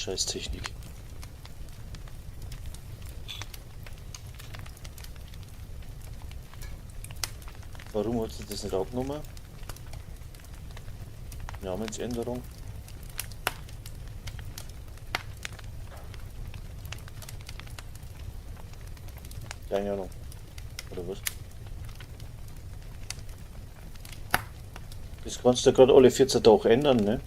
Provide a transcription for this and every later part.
Scheiß Technik. Warum hat sie das nicht abgenommen? Namensänderung. Keine Ahnung. Oder was? Das kannst du ja gerade alle 14 Tage ändern, ne?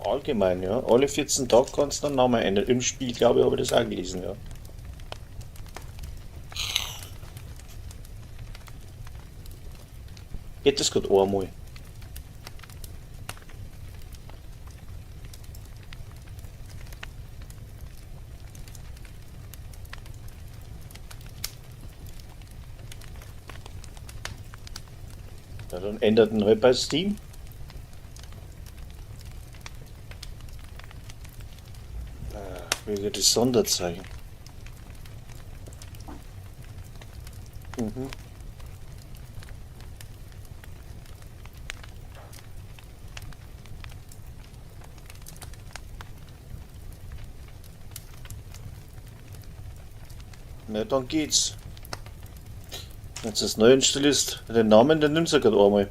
Allgemein, ja. Alle 14 Tage kannst du einen Namen ändern. Im Spiel, glaube ich, habe ich das auch gelesen, ja. Geht das gerade einmal? Ja, dann ändert ihn halt bei Steam. Wegen des Sonderzeichen. Mhm. Na, dann geht's. Wenn du das neu installierst, den Namen, den nimmst du gerade einmal.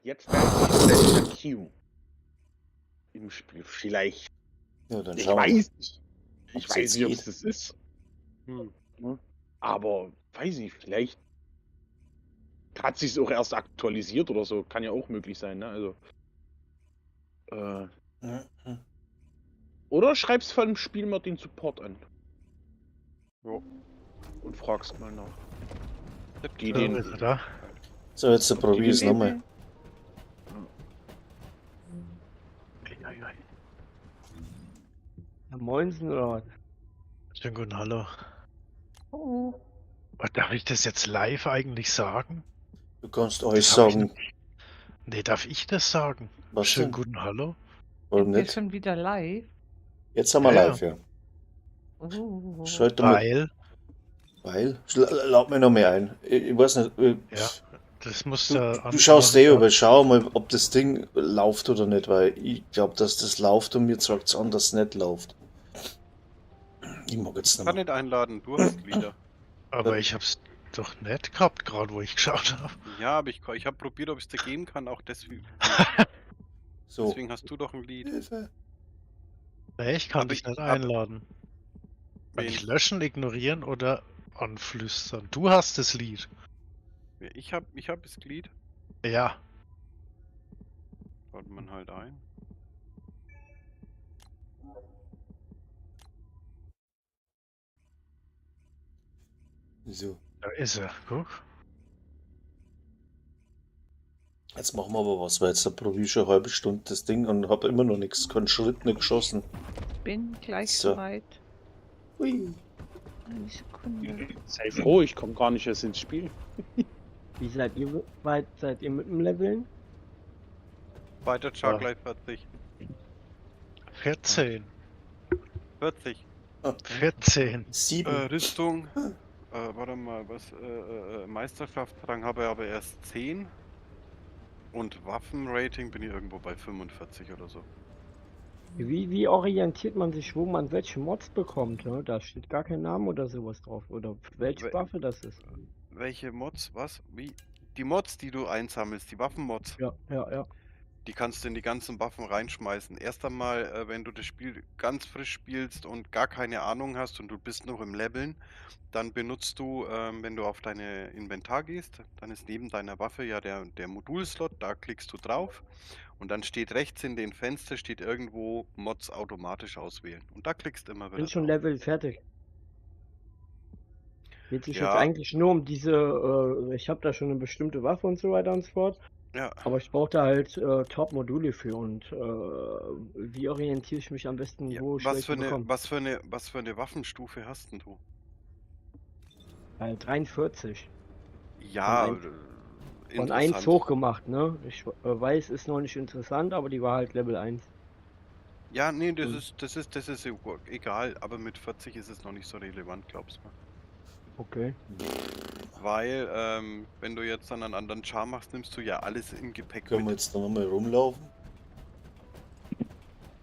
Jetzt der Q im Spiel vielleicht. Ja, dann Ich schauen wir. weiß nicht. Ich Ob's weiß jetzt nicht, ob geht. es das ist. Hm. Ne? Aber weiß nicht, vielleicht hat sich's auch erst aktualisiert oder so. Kann ja auch möglich sein, ne? Also. Mhm. Oder schreibst von dem Spiel mal den Support an. Jo. Und fragst mal nach. Die So, den. ist er da? So, jetzt probier ich's nochmal. Ja, Moinsen oder was? Schönen guten Hallo. Oh. Was, darf ich das jetzt live eigentlich sagen? Du kannst alles Das hab ich sagen. noch nicht. Nee, darf ich das sagen? Was Schönen denn? guten Hallo. Warum Sind wir nicht? schon wieder live? Jetzt sind wir Ja, ja. live, ja. Oh. Schalt mal. Weil, Weil? Lad mir noch mehr ein. Ich weiß nicht. ja, das muss Du, der du schaust eh, machen. aber schau mal, ob das Ding läuft oder nicht, weil ich glaube, dass das läuft und mir zeigt es an, dass es nicht läuft. Ich mag jetzt Kann nicht mehr. nicht einladen, du hast Lieder. Aber ich hab's doch nicht gehabt, gerade wo ich geschaut habe. Ja, aber ich habe probiert, ob ich es dir geben kann, auch deswegen. So. Deswegen hast du doch ein Lied. Hilfe. Nee, ich kann Aber dich ich nicht hab- einladen. Kann ich Wen? löschen, ignorieren oder anflüstern? Du hast das Lied. Ich hab das Glied. Ja. Baut man halt ein. So. Da ist er. Guck. Jetzt machen wir aber was, weil jetzt probiere ich schon eine halbe Stunde das Ding und habe immer noch nichts, keinen Schritt nicht geschossen. Ich bin gleich So. soweit. Hui. Eine Sekunde. Sei froh, ich komme gar nicht erst ins Spiel. Wie seid ihr weit seid ihr mit dem Leveln? Weiter Char Ja. gleich 40. 14. 40. 14. 7. Rüstung. Warte mal, was? Meisterschaftsrang habe ich aber erst 10. Und Waffenrating bin ich irgendwo bei 45 oder so. Wie orientiert man sich, wo man welche Mods bekommt? Ne? Da steht gar kein Name oder sowas drauf. Oder welche Waffe das ist. Welche Mods? Was? Wie? Die Mods, die du einsammelst, die Waffenmods. Ja, ja, ja. Die kannst du in die ganzen Waffen reinschmeißen. Erst einmal, wenn du das Spiel ganz frisch spielst und gar keine Ahnung hast und du bist noch im Leveln, dann benutzt du, wenn du auf deine Inventar gehst, dann ist neben deiner Waffe ja der Modulslot, da klickst du drauf und dann steht rechts in den Fenster steht irgendwo Mods automatisch auswählen. Und da klickst du immer wieder Bin schon drauf. Level fertig. Geht sich Ja. jetzt eigentlich nur um diese, ich habe da schon eine bestimmte Waffe und so weiter und so fort. Ja. Aber ich brauche da halt Top-Module für und wie orientiere ich mich am besten, Ja, wo ich was welche für eine, bekomme? was für eine Waffenstufe hast denn du? 43. Ja, Von Von 1 interessant. hoch gemacht, ne? Ich weiß, ist noch nicht interessant, aber die war halt Level 1. Ja, nee, das Mhm. ist, das ist, das ist egal, aber mit 40 ist es noch nicht so relevant, glaubst du mir. Okay. Weil, wenn du jetzt dann einen anderen Char machst, nimmst du ja alles im Gepäck Können wir mit. jetzt noch mal rumlaufen?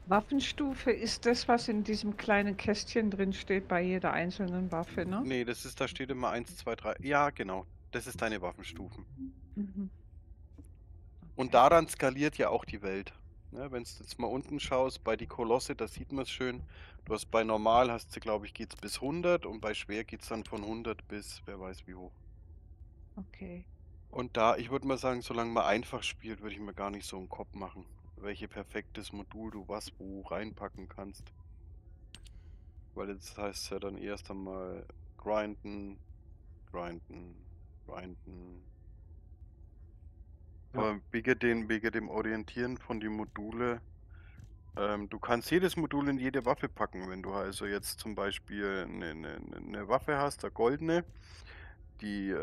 Waffenstufe ist das, was in diesem kleinen Kästchen drin steht bei jeder einzelnen Waffe, ne? Nee, das ist, da steht immer 1, 2, 3. Ja, genau. Das ist deine Waffenstufen. Mhm. Und Okay. daran skaliert ja auch die Welt. Ne, wenn du jetzt mal unten schaust, bei die Kolosse, da sieht man es schön. Du hast bei normal, hast du, glaube ich, geht's bis 100 und bei schwer geht's dann von 100 bis, wer weiß wie hoch. Okay. Und da, ich würde mal sagen, solange man einfach spielt, würde ich mir gar nicht so einen Kopf machen, welche perfektes Modul du was wo reinpacken kannst. Weil jetzt heißt es ja dann erst einmal grinden, grinden, grinden. Ja. Aber wegen dem Orientieren von den Module, du kannst jedes Modul in jede Waffe packen. Wenn du also jetzt zum Beispiel eine Waffe hast, eine goldene, die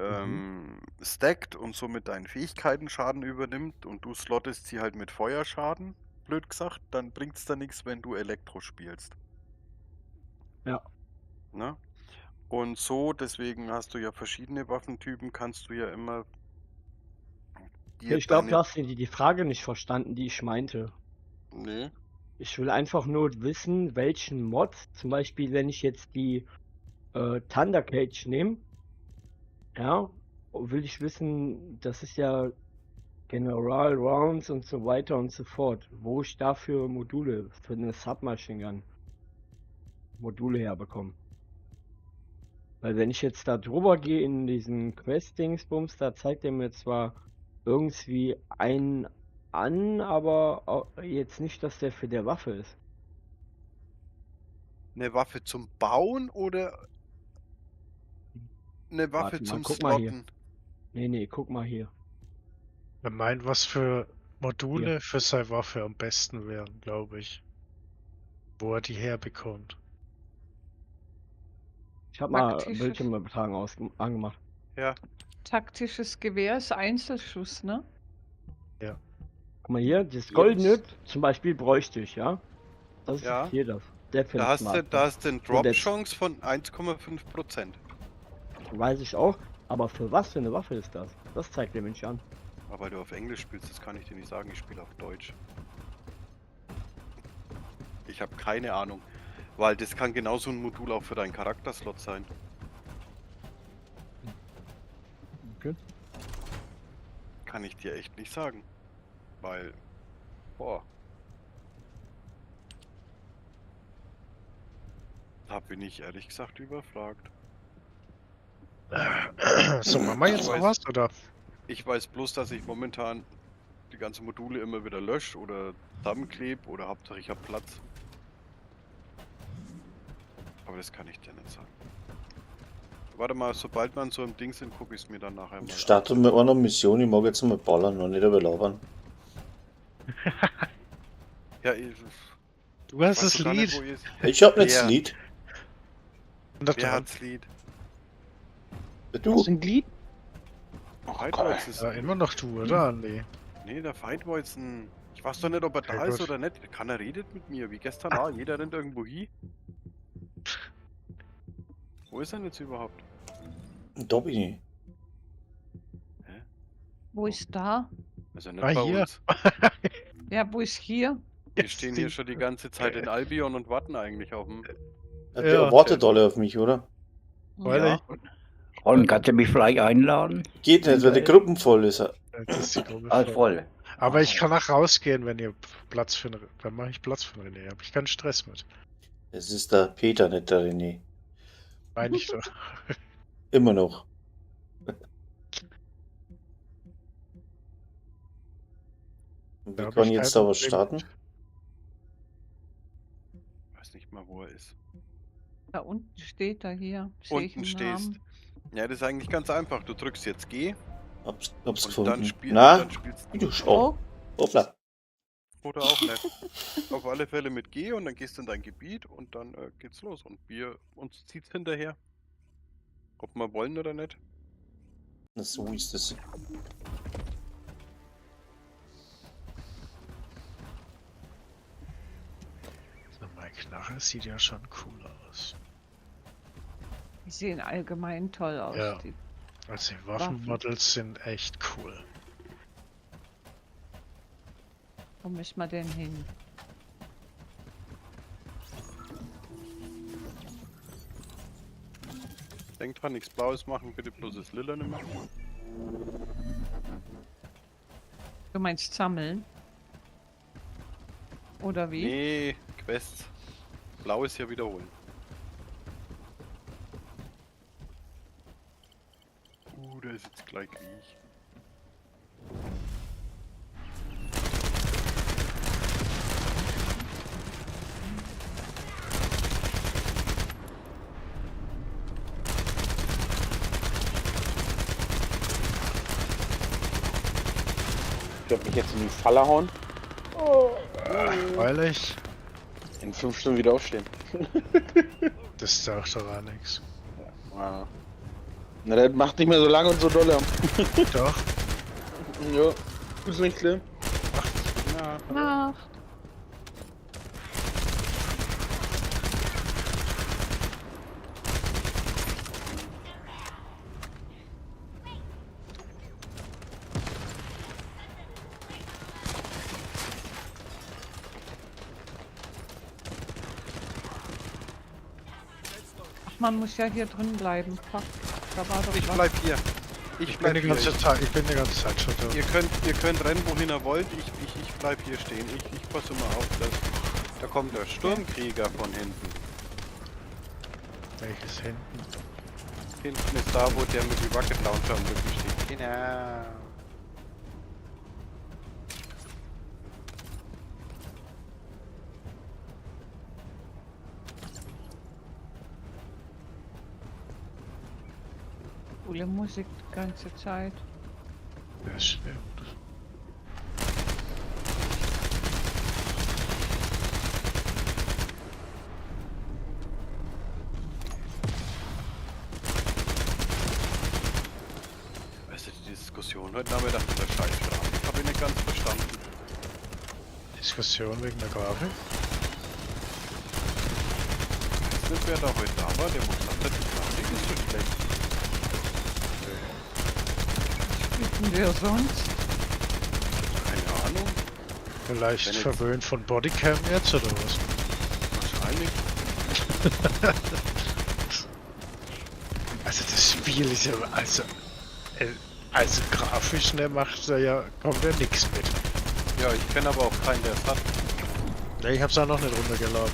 stackt und somit deinen Fähigkeiten Schaden übernimmt und du slottest sie halt mit Feuerschaden, blöd gesagt, dann bringt's da nichts, wenn du Elektro spielst. Ja. Ne? Und so, deswegen hast du ja verschiedene Waffentypen, kannst du ja immer dir Ich glaube, deine du hast die Frage nicht verstanden, die ich meinte. Nee. Ich will einfach nur wissen, welchen Mod, zum Beispiel, wenn ich jetzt die Thunder Cage nehme, ja, will ich wissen, das ist ja General Rounds und so weiter und so fort, wo ich dafür Module für eine Submachine Gun Module herbekomme. Weil wenn ich jetzt da drüber gehe in diesen Quest-Dingsbums, da zeigt er mir zwar irgendwie einen an, aber jetzt nicht, dass der für der Waffe ist. Eine Waffe zum Bauen oder eine Waffe Warte mal, zum guck mal hier. Slotten? Nee, nee, guck mal hier. Er meint, was für Module Hier. für seine Waffe am besten wären, glaube ich. Wo er die herbekommt. Ich hab mal Taktisches Bildschirmübertragung angemacht. Ja. Taktisches Gewehr ist Einzelschuss, ne? Ja. Guck mal hier, das goldene Jetzt. zum Beispiel bräuchte ich, ja? Das ist Ja. hier das. Defense Da Mark. hast du eine Und jetzt Drop-Chance von 1,5%. Weiß ich auch, aber für was für eine Waffe ist das? Das zeigt der Mensch an. Aber weil du auf Englisch spielst, das kann ich dir nicht sagen, ich spiele auf Deutsch. Ich habe keine Ahnung, weil das kann genauso ein Modul auch für deinen Charakterslot sein. Okay. Kann ich dir echt nicht sagen, weil, boah. Da bin ich ehrlich gesagt überfragt. So, machen wir jetzt Ich noch weiß was, oder? Ich weiß bloß, dass ich momentan die ganzen Module immer wieder lösche oder zusammenklebe oder Hauptsache ich hab Platz. Aber das kann ich dir nicht sagen. Warte mal, sobald wir so im Ding sind, guck ich's mir dann nachher mal an. Starten wir eine Mission, ich mag jetzt mal ballern und nicht überlabern. Ja, ich, Du hast weiß das doch gar nicht, Lied. wo ihr ist. Ich hab nicht das Wer? Lied. Und das Wer hat's Lied? Du. Was ein Glied? Fightwolzen ist Ja, immer noch du, oder, Andi? Nee, der Fightwolzen. Ich weiß doch nicht, ob er da Ja, ist gut. oder nicht. Keiner redet mit mir, wie gestern auch. Jeder rennt irgendwo hin. Wo ist er denn jetzt überhaupt? Da bin ich. Hä? Wo ist da? Also nicht Ah, bei hier. uns. Ja, wo ist hier? Wir Jetzt stehen hier die- schon die ganze Zeit in Albion und warten eigentlich auf den. Ja, Ja. der wartet alle auf mich, oder? Weil Ja. ich- Und kannst du mich vielleicht einladen? Geht nicht, weil die Gruppen voll ist. Jetzt ist die Gruppe Ah, voll. voll. Aber ich kann auch rausgehen, wenn ihr Platz für den, dann mache ich Platz für den René. Hab ich keinen Stress mit. Es ist der Peter, nicht der René. Meine ich doch. Immer noch. Und Da wir hab können ich jetzt kein da was Problem starten. mit. Ich weiß nicht mal, wo er ist. Da unten steht er hier. Sehe ich Unten einen stehst. Namen. Ja, das ist eigentlich ganz einfach. Du drückst jetzt G. Hab's Und gefunden. Na? dann spielst Du schau. Oh. Hoppla. Oder auch nicht. Auf alle Fälle mit G und dann gehst du in dein Gebiet und dann geht's los. Und wir uns zieht's hinterher. Ob wir wollen oder nicht. Na, so ist es. So, meine Knarre sieht ja schon cool aus. Die sehen allgemein toll aus. Ja. Die Also die Waffenmodels sind echt cool. Wo müssen wir denn hin? Denkt dran, nichts Blaues machen, bitte bloß das Lila nicht mehr. Du meinst sammeln? Oder wie? Nee, Quests. Blau ist ja wiederholen. Da ist jetzt gleich Krieg. Ich werde mich jetzt in die Falle hauen. Weil ich. In 5 Stunden wieder aufstehen. Das taucht doch auch nichts. Ja. Na, das macht nicht mehr so lange und so dolle. Doch. Ja. Ist nicht schlimm. Na, Nacht. Ach, man muss ja hier drin bleiben. Fuck, da war doch ich was. bleib hier. Ich Ich bin bleib die hier. ganze Zeit, ich bin die ganze Zeit schon da. Ihr könnt rennen, wohin ihr wollt. Ich bleib hier stehen. Ich passe immer auf, dass. Da kommt der Sturmkrieger von hinten. Welches hinten? Hinten ist da, wo der mit dem Rocket Launcher am Rücken steht. Genau. Coole Musik die ganze Zeit. Das stimmt. Weißt du, die Diskussion heute Nachmittag mit der scheiß Grafik habe ich nicht ganz verstanden. Diskussion wegen der Grafik? Ich weiß nicht, wer da heute da war, der wo gesagt hat, die Grafik ist so schlecht. Was spielt denn der sonst? Keine Ahnung. Vielleicht Wenn jetzt- verwöhnt von Bodycam jetzt oder was? Wahrscheinlich. Also das Spiel ist ja, also, also grafisch, ne, macht da ja, kommt ja nichts mit. Ja, ich kenne aber auch keinen, der es hat. Ne, ich hab's auch noch nicht runtergeladen.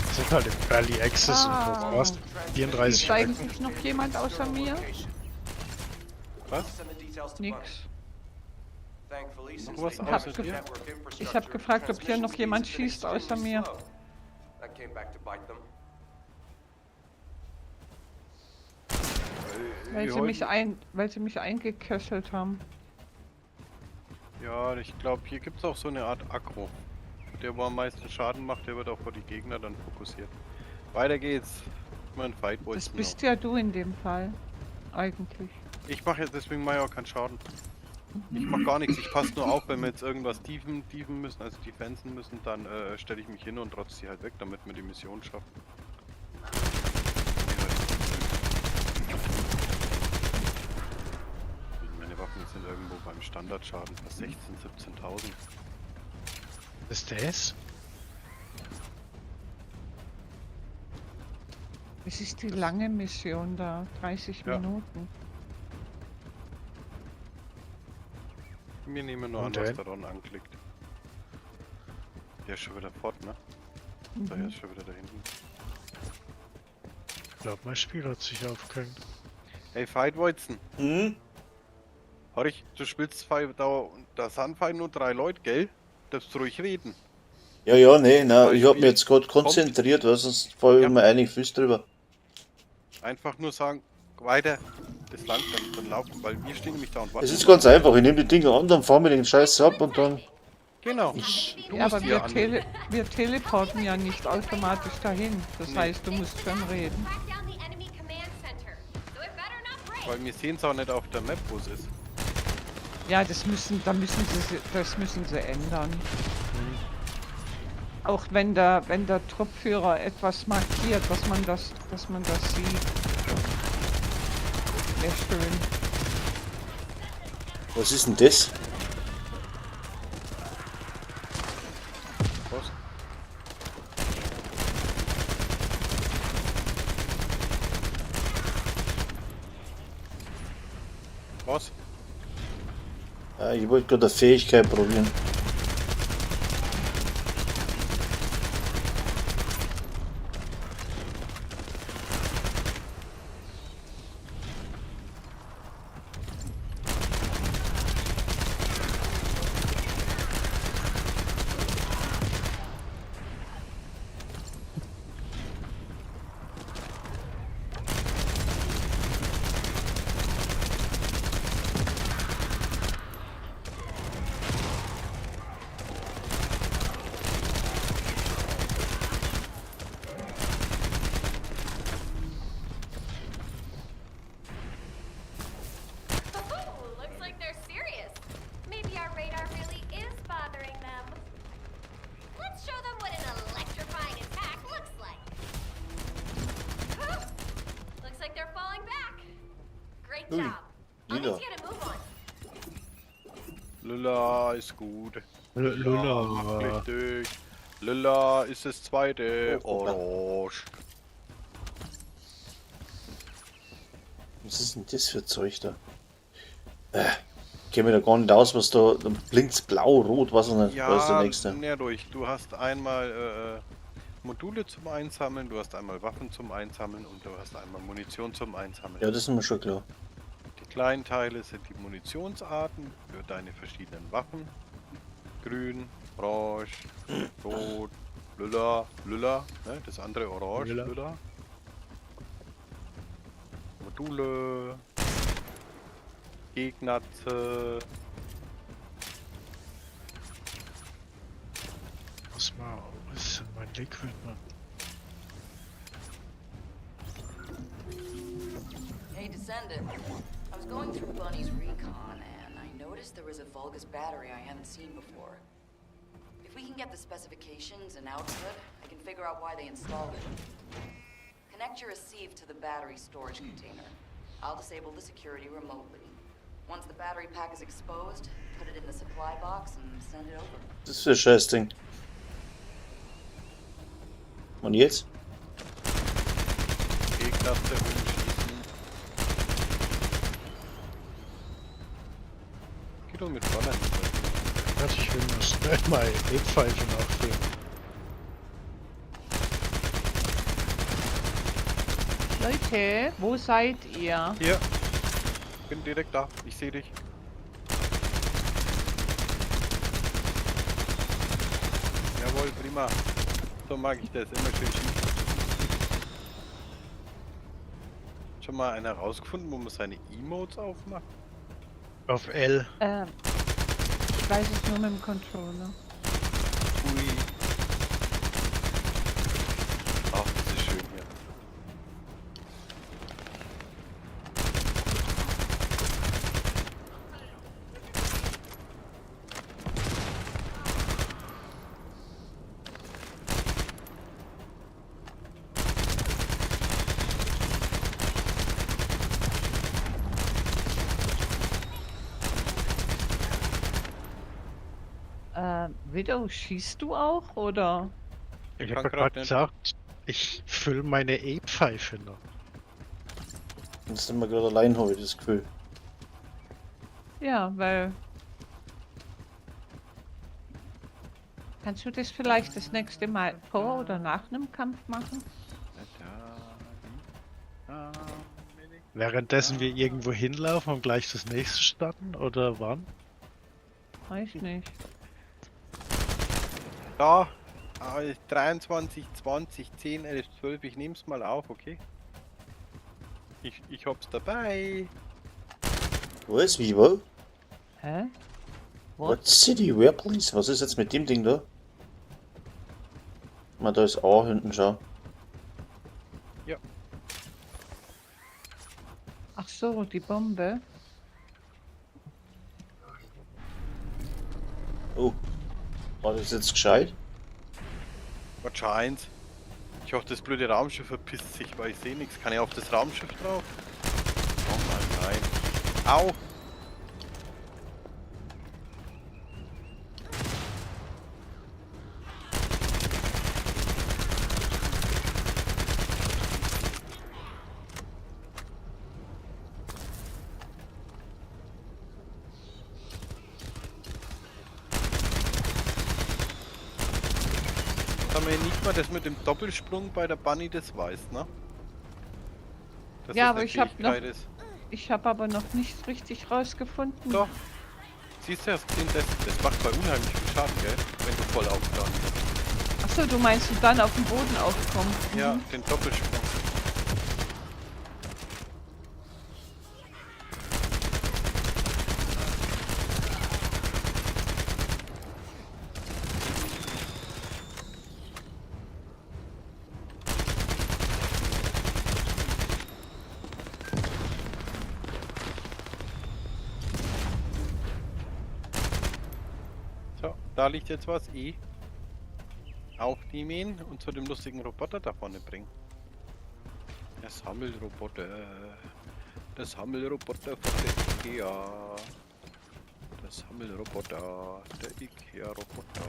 Das sind halt im Early Access Ah. und was? 34 Ist eigentlich noch jemand außer mir? Was? Nix. Noch was Ich hab außer dir? Ich hab gefragt, ob hier noch jemand schießt außer mir. Weil sie mich weil sie mich eingekesselt haben. Ja, ich glaube, hier gibt es auch so eine Art Aggro. Der, wo am meisten Schaden macht, der wird auch vor die Gegner dann fokussiert. Weiter geht's. Mein Fight Boys. Das bist ja du in dem Fall. Eigentlich. Ich mache jetzt deswegen mache ich auch keinen Schaden. Ich mache gar nichts. Ich passe nur auf, wenn wir jetzt irgendwas tiefen müssen, also defensen müssen, dann stelle ich mich hin und trotz sie halt weg, damit wir die Mission schaffen. Meine Waffen sind irgendwo beim Standardschaden bei 16, 17.000. Ist das? Es ist die lange Mission da, 30 Ja. Minuten. Wir nehmen nur Und an, was denn? der Ron anklickt. Der ist schon wieder fort, ne? Der Mhm. ist schon wieder da hinten. Ich glaube, mein Spiel hat sich aufgehängt. Hey, Fight Watson. Hm? Horch, du spielst zwei, da, da sind fein nur 3 Leute, gell? Darfst ruhig reden. Ja, ja, nee, na, ich hab mich Beispiel jetzt gerade konzentriert, weil sonst falle ich Ja. mir einig Füße drüber. Einfach nur sagen, weiter, das langt dann laufen, weil wir stehen nämlich da und warten. Es ist ganz einfach, ich nehme die Dinger an, dann fahren wir den Scheiß ab und dann. Genau. Du Ja, musst aber hier annehmen. wir teleporten ja nicht automatisch dahin. Das Nee. heißt, du musst schon reden. Track down the enemy command center, so it better not break. Weil wir sehen es auch nicht auf der Map, wo es ist. Ja, das müssen, da müssen sie, das müssen sie ändern. Auch wenn der Truppführer etwas markiert, dass man das sieht. Wäre schön. Was ist denn das? Was? Was? Ja, ich wollte gerade eine Fähigkeit probieren. Oh, looks like they're serious. Maybe our radar really is bothering them. Let's show them what an electrifying attack looks like. Whew. Looks like they're falling back. Great Ui, job. I'll lila. need to get a move on. Lila ist gut. Lula. Macht richtig. Lila ist das zweite. Oh, hoppla. Orange. Was ist denn das für Zeug da? Kenn mich da gar nicht aus, was da. Da blinkt's blau, rot, was auch nicht. Was ist der Ja, nächste? näher durch. Du hast einmal Module zum Einsammeln, du hast einmal Waffen zum Einsammeln und du hast einmal Munition zum Einsammeln. Ja, das ist mir schon klar. Die kleinen Teile sind die Munitionsarten für deine verschiedenen Waffen. Grün, Orange, Rot, Lila, Lila, ne? Das andere Orange, Lila. Lila. Module, Gegnatze. Muss mal, wo ist denn mein Liquid, Mann? Hey, Descendant. I was going through Bunny's recon and I noticed there was a Vulgus battery I haven't seen before. If we can get the specifications and output, I can figure out why they installed it. Connect your receive to the battery storage container. I'll disable the security remotely. Once the battery pack is exposed, put it in the supply box and send it over. Das ist für ein Scheißding. Und jetzt? Gegnatze umschießen. Geht doch mit Ballern. Warte, ich will mal schnell meine E-Pfeife nachfüllen. Leute, wo seid ihr? Hier. Bin direkt da. Ich sehe dich. Jawohl, prima. So mag ich das. Immer schön schießen. Schon mal einer rausgefunden, wo man seine Emotes aufmacht? Auf L. Ich weiß es nur mit dem Controller. Ui. Ach, das ist schön hier. Widow, schießt du auch, oder? Ich kann hab ja grad grad nicht. gesagt, ich fülle meine E-Pfeife noch. Jetzt sind wir gerade allein, habe ich das Gefühl. Ja, weil... Kannst du das vielleicht das nächste Mal vor oder nach einem Kampf machen? Währenddessen wir irgendwo hinlaufen und gleich das nächste starten, oder wann? Weiß nicht. Da, 23, 20, 10, 11, 12, ich nehm's mal auf, okay? Ich hab's dabei. Was? Wie, wo? Hä? What city? Where, please? Was ist jetzt mit dem Ding da? Mal, da ist A hinten, schau. Ja. Ach so, die Bombe. Oh. War das jetzt gescheit? Wahrscheinlich. Ich hoffe, das blöde Raumschiff verpisst sich, weil ich sehe nichts. Kann ich auf das Raumschiff drauf? Oh Mann, nein. Au! Haben wir nicht mal das mit dem Doppelsprung bei der Bunny, das weiß, ne? Dass Ja, das aber eine ich hab noch- Fähigkeit ist. Ich habe aber noch nicht richtig rausgefunden. Doch. Siehst du, das, das macht bei unheimlich viel Schaden, gell? Wenn du voll aufkommst. Achso, du meinst, du dann auf dem Boden aufkommst. Ja, Mhm. den Doppelsprung. So, da liegt jetzt was. E. Aufnehmen und zu dem lustigen Roboter da vorne bringen. Der Sammelroboter. Der Sammelroboter von der Ikea. Der Sammelroboter. Der Ikea-Roboter.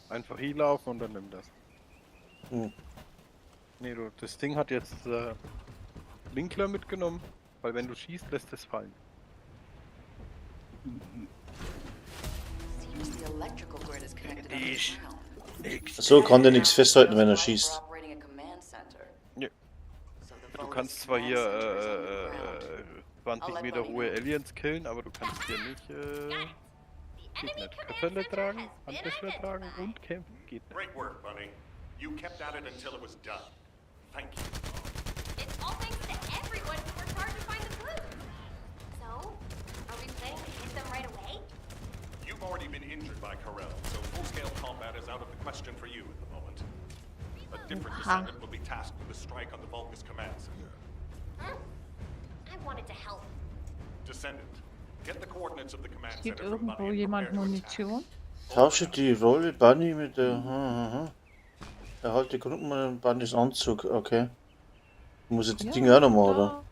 Einfach hinlaufen und dann nimm das. Hm. Nee, du, das Ding hat jetzt Winkler mitgenommen, weil wenn du schießt, lässt es fallen. Seems the electrical grid is connected underground. So kann der nichts festhalten, wenn er schießt. Operating a command center. Ja. So the Du Vulgus kannst zwar command hier center is underground. 20 Meter hohe Aliens killen, aber du kannst hier nicht, The geht enemy nicht. command Köpfele center tragen, has been Handwäsche tragen identified. und kämpfen geht nicht. Great work, Bunny. You kept at it until it was done. Thank you. It's all thanks to everyone who worked hard to find the clues. So, are we planning to hit them right away? You've already been injured by Karel, so full-scale combat is out of the question for you at the moment. A different Oha. descendant will be tasked with a strike on the Vulgus command center. Huh? I wanted to help. Descendant, get the coordinates of the command Sieht center from irgendwo Bunny and jemand prepare to attack. Munition? Tausche die Rolle Bunny mit der. Erhalte Gruppen Bunnys Anzug, okay. Muss ich die Ja, Dinge auch noch machen, oder? da.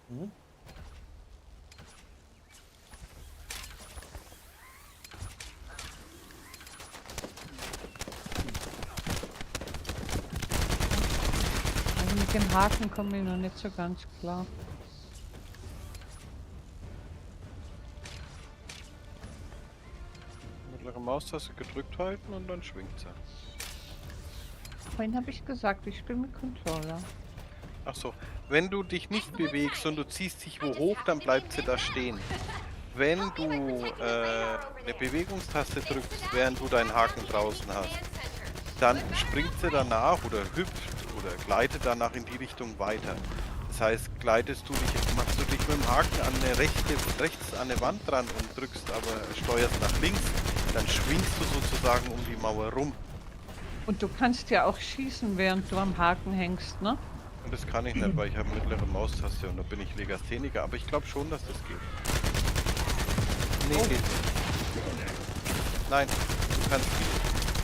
Hm? Also mit dem Haken komme ich noch nicht so ganz klar. Mittlere Maustaste gedrückt halten und dann schwingt sie. Vorhin habe ich gesagt, ich spiele mit Controller. Ach so, wenn du dich nicht bewegst und du ziehst dich wo hoch, dann bleibt sie da stehen. Wenn du eine Bewegungstaste drückst, während du deinen Haken draußen hast, dann springt sie danach oder hüpft oder gleitet danach in die Richtung weiter. Das heißt, gleitest du dich, machst du dich mit dem Haken an eine rechte, rechts an eine Wand dran und drückst aber, steuerst nach links, dann schwingst du sozusagen um die Mauer rum. Und du kannst ja auch schießen, während du am Haken hängst, ne? Und das kann ich nicht, weil ich habe mittlere Maustaste und da bin ich Legastheniker, aber ich glaube schon, dass das geht. Nee, geht nicht. Nein, du kannst nicht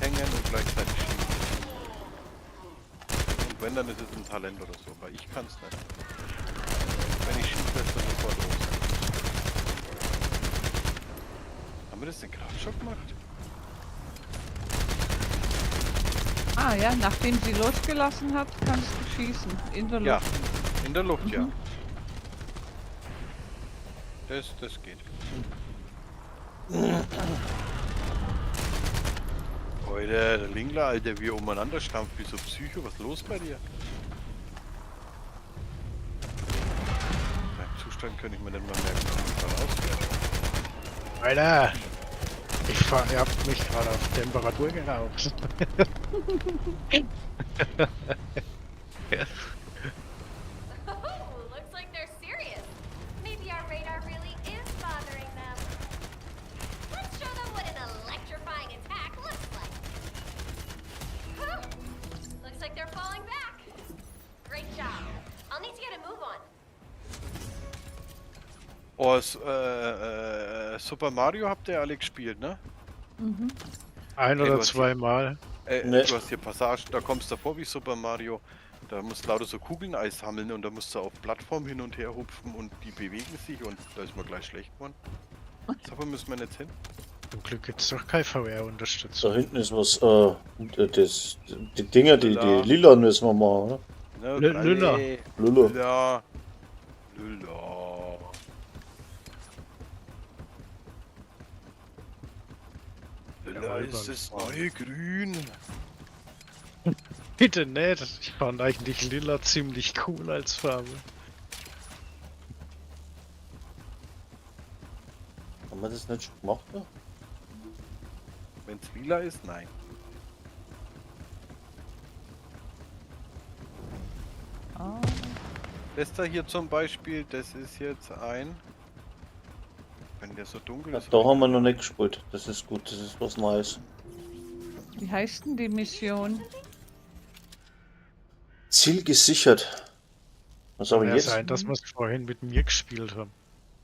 hängen und gleichzeitig schießen. Und wenn, dann ist es ein Talent oder so, aber ich kann's nicht. Wenn ich schieße, lässt er sofort los. Haben wir das denn gerade schon gemacht? Ah ja, nachdem sie losgelassen hat, kannst du schießen. In der Ja, Luft. in der Luft, ja. Das geht. Alter, der Lingler, Alter, wie er umeinander stampft, wie so Psycho, was ist los bei dir? Dein Zustand könnte ich mir nicht mal merken, ob ich gerade auswähle. Alter! Ich hab mich gerade auf Temperatur geraucht. Oh, looks they're falling back. Great job. I'll need to get a move on. Oh, Super Mario habt ihr alle gespielt, ne? Mhm. Ein Ey, oder du hast hier, zweimal. Ne. du hast hier Passagen, da kommst du vor wie Super Mario. Da musst du lauter so Kugeln einsammeln und da musst du auf Plattform hin und her hupfen und die bewegen sich und da ist mir gleich schlecht geworden. So, wo müssen wir jetzt hin? Zum Glück gibt's doch keine VR-Unterstützung. Da hinten ist was, das, die Dinger, die Lila. lila müssen wir machen, oder? Ne, Lüller. Lüller. Lüller. Lüller. Lüller ist das neue Grün. Bitte nicht. Ich fand eigentlich lila ziemlich cool als Farbe. Haben wir das nicht schon gemacht? Ne? Wenn's lila ist, nein. Ah, Das da hier zum Beispiel, das ist jetzt ein. Wenn der so dunkel Ja, ist. da haben wir noch nicht gespielt. Das ist gut, das ist was Neues. wie heißt denn die Mission? Ziel gesichert. Was habe Kann ich ja jetzt? sein, dass wir es vorhin mit mir gespielt haben.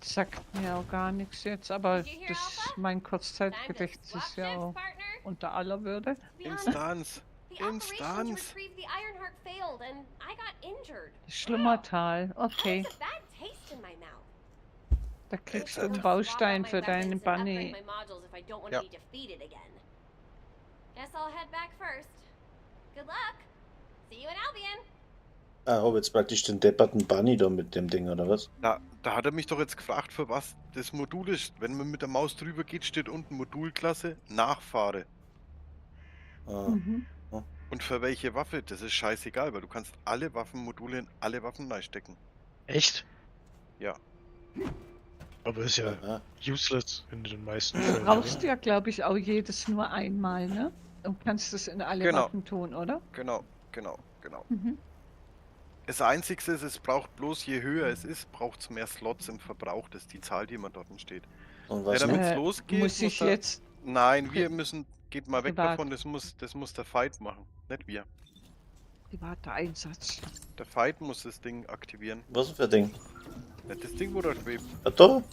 Sagt mir auch gar nichts jetzt, aber Did you hear das, Alpha? mein Time to Kurzzeitgedächtnis swap ist ja shifts, auch partner. unter aller Würde. To be honest, Instanz. the operation to Instanz. retrieve the Ironheart failed and I got injured. Schlummertal, okay. It's a bad taste in my mouth. Da kriegst du Jetzt einen Swap out Baustein my für deinen weapons and upgrade Bunny. my modules if I don't want Ja. to be defeated again. Guess I'll head back first. Good luck. See you in Albion. Ah, habe jetzt praktisch den depperten Bunny da mit dem Ding, oder was? Da hat er mich doch jetzt gefragt, für was das Modul ist. Wenn man mit der Maus drüber geht, steht unten Modulklasse, Nachfahre. Ah. Mhm. Und für welche Waffe? Das ist scheißegal, weil du kannst alle Waffenmodule in alle Waffen reinstecken. Echt? Ja. Aber ist ja Aha. useless in den meisten Du Fällen. brauchst oder? ja, glaube ich, auch jedes nur einmal, ne? Und kannst es in alle Genau. Waffen tun, oder? Genau. Mhm. Das Einzige ist, es braucht bloß, je höher es ist, braucht es mehr Slots im Verbrauch. Das ist die Zahl, die immer dort steht. Und Ja, was damit noch? es losgeht, Muss ich der, jetzt. Nein, wir müssen. Geht mal weg Privat. davon, das muss der Fight machen, nicht wir. Privater Einsatz. Der Fight muss das Ding aktivieren. Was für ein Ding? Nicht das Ding, wo da schwebt. Ah, da?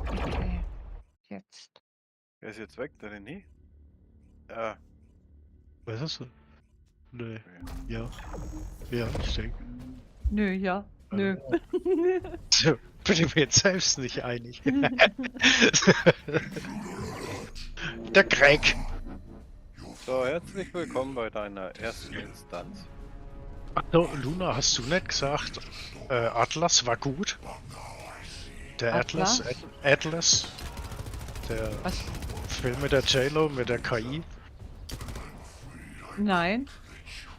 Okay. Jetzt. Wer ist jetzt weg? Der René? Was ist das? Nee. Ja. Ja, ich denke. Nö, ja. Nö. So, bin ich mir jetzt selbst nicht einig. Der Greg. So, herzlich willkommen bei deiner ersten Instanz. So, Luna, hast du nicht gesagt, Atlas war gut? Der Atlas, Atlas? Atlas, der Was? Film mit der J-Lo, mit der KI. Nein.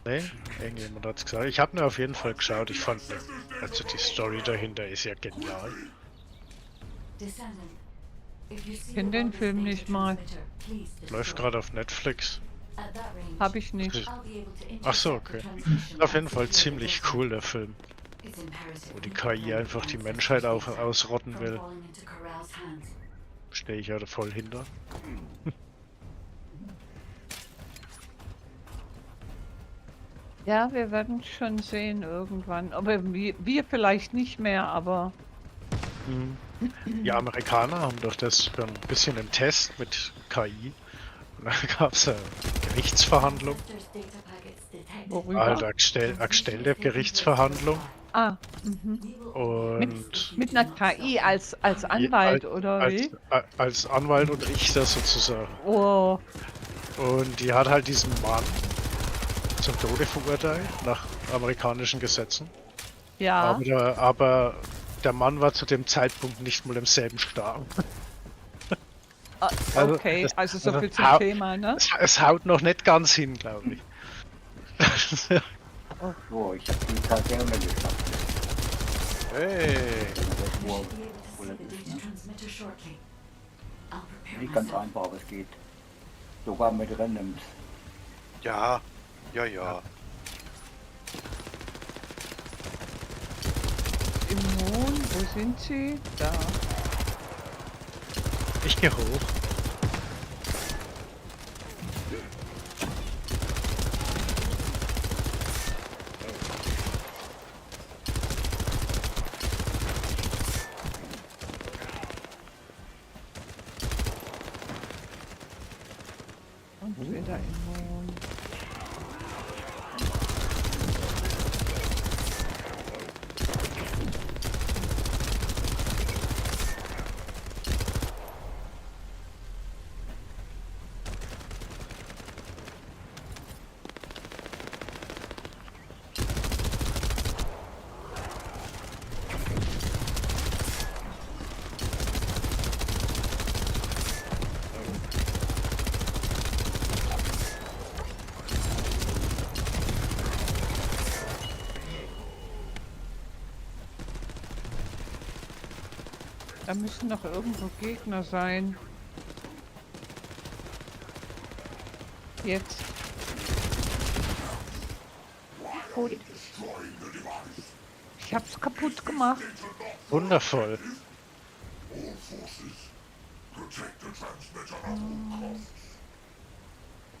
Ne, irgendjemand hat's gesagt. Ich habe mir auf jeden Fall geschaut. Ich fand, ne, also die Story dahinter ist ja genial. Ich kenn den Film nicht mal. Läuft gerade auf Netflix. Hab ich nicht. Ach so, okay. Ist auf jeden Fall ziemlich cool, der Film. Wo die KI einfach die Menschheit ausrotten will. Stehe ich ja da voll hinter. Ja, wir werden schon sehen irgendwann. Aber wir vielleicht nicht mehr, aber Die Amerikaner haben doch das schon ein bisschen im Test mit KI. Und da gab es eine Gerichtsverhandlung. worüber? Alter, gestellte Gerichtsverhandlung. Ah, mhm. Und Mit einer KI als Anwalt, oder als, wie? als Anwalt und Richter sozusagen. Oh, Und die hat halt diesen Mann zum Tode verurteilt, nach amerikanischen Gesetzen. ja. Aber der Mann war zu dem Zeitpunkt nicht mal im selben Staat. Ah, also, okay, also so also viel zum Thema, ne? Es haut noch nicht ganz hin, glaube ich. So, ich habe die Kaserne geschafft. Hey! Wo, wo das ist, ne? Nicht ganz einfach, aber es geht. Sogar mit Randoms. Ja, ja, ja. Wo sind sie? Da. Ich gehe hoch. Und wieder immun. Da müssen doch irgendwo Gegner sein. Jetzt. Gut. Ich hab's kaputt gemacht. Wundervoll.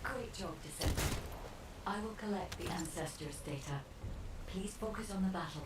Great job, Descendant. I will collect the ancestors' data. Please focus on the battle.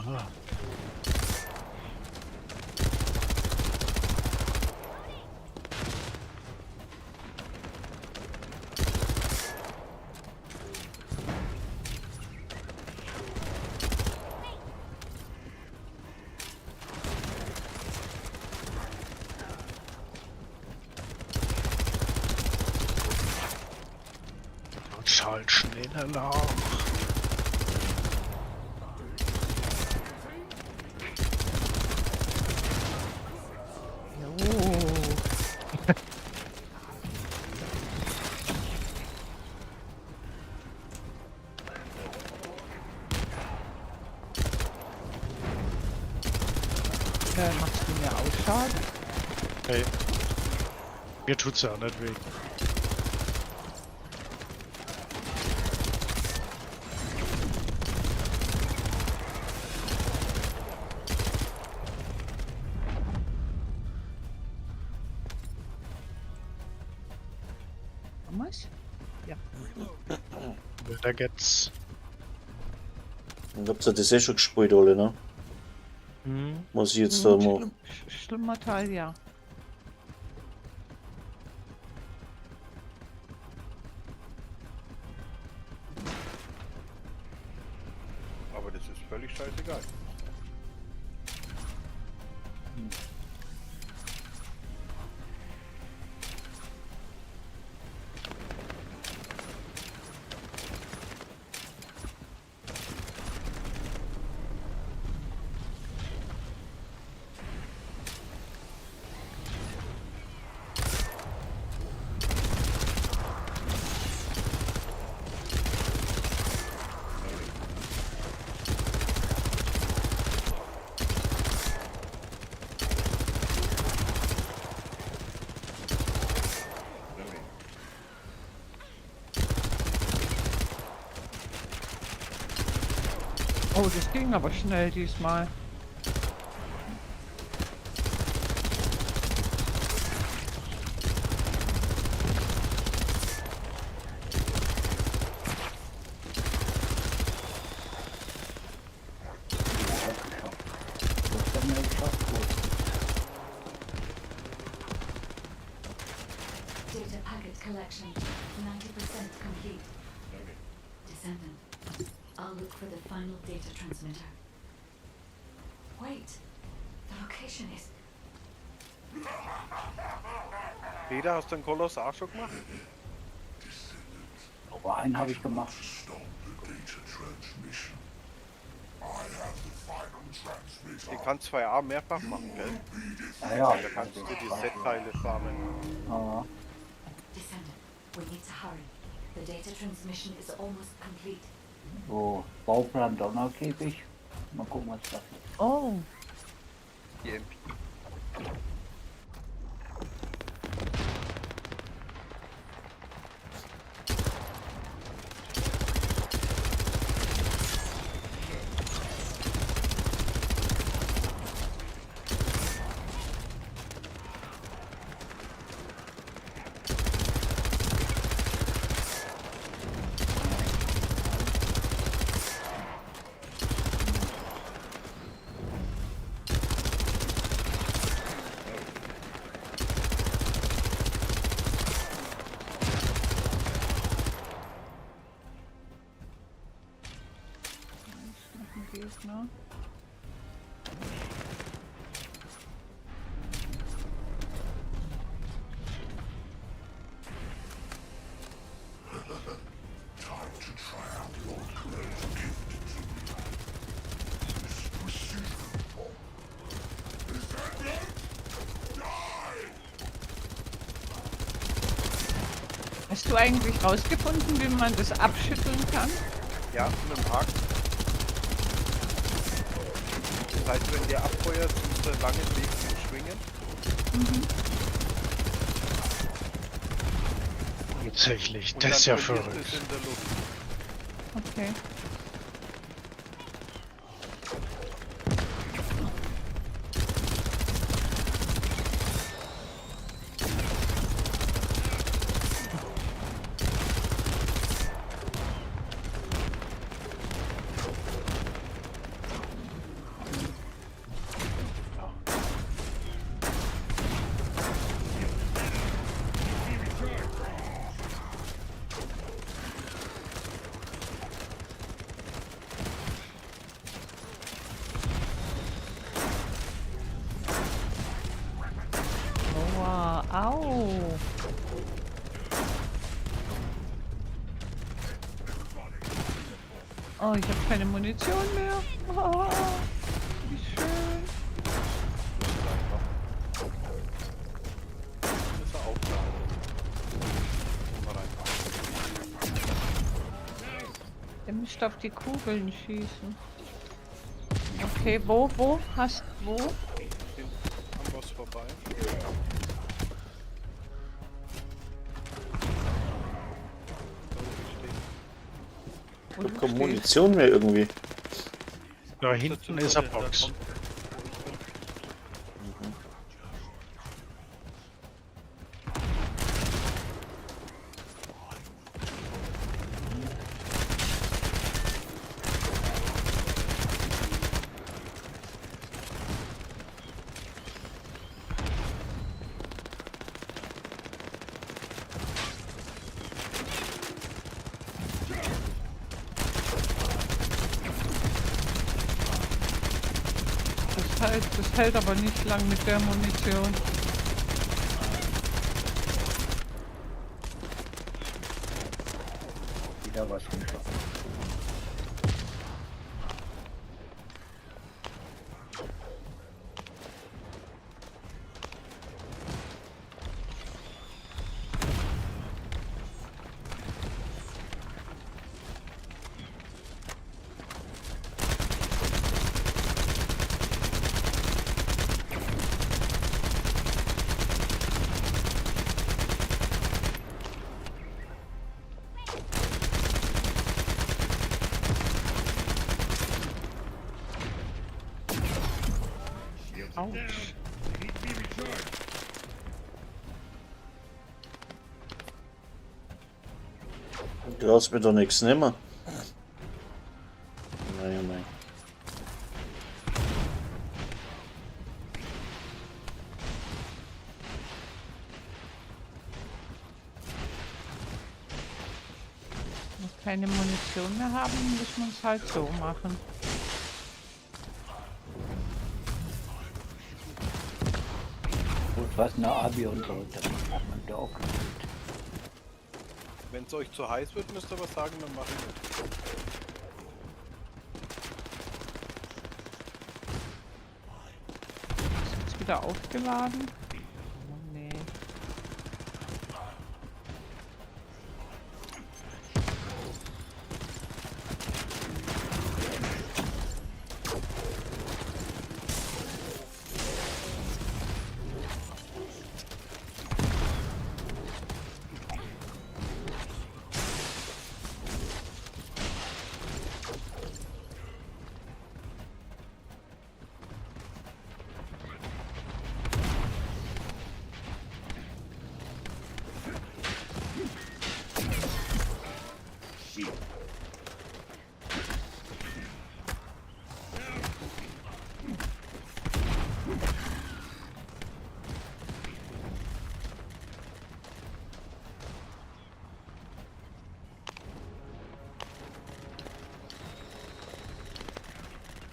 Ah. Und schalt schneller nach. Jo. Machst du mir auch Schaden? Hey. Mir tut's ja auch nicht weh. Haben wir's? Ja. Weiter geht's. Und habt ihr das eh schon gespielt, alle, ne? Hm. Was ich jetzt da mache. Schlimmer Teil, ja. Aber das ist völlig scheißegal. Oh, das ging aber schnell diesmal. Data packet collection, 90% complete. Descendant, I'll look for the final data transmitter. Wait, the location is. Peter, hast du den Koloss auch schon gemacht? Aber einen habe ich gemacht. Die kannst zwei A mehrfach machen, gell? Ja, ja. Da kannst du die Set-Teile farmen. Ah, Descendant, we need to hurry. The data transmission is almost complete. so, Bauplan Donnerkäfig. Mal gucken, was das ist. Oh, Die MP. Da ist noch ein Gegner. Hast du eigentlich rausgefunden, wie man das abschütteln kann? Ja, mit dem Haken. Das heißt, wenn der abfeuert, muss er lange Weg zum Schwingen. Tatsächlich, Und das dann ist ja verliert verrückt. es in der Luft. Okay. Aua, au. Oh, ich habe keine Munition mehr. Oh, wie schön. Ist er auch da. Mal rein. Der müsste auf die Kugeln schießen. Okay, wo, wo? Hast, wo? Bin am Boss vorbei. Da wo ich stehe. Wo Ich du hab keine stehst? Munition mehr irgendwie. Da hinten ist eine Da Box. kommt, wo ich bin. Das hält aber nicht lang mit der Munition. Wieder was geschafft. Autsch. Du hast mir doch nichts nehmen. Nein, nein. keine Munition mehr haben, müssen wir es halt so machen. Gut, was nach Albion zurück, das hat man da auch gespielt. Wenn es euch zu heiß wird, müsst ihr was sagen, dann mache ich mit. Ist jetzt wieder aufgeladen? Oh, nee.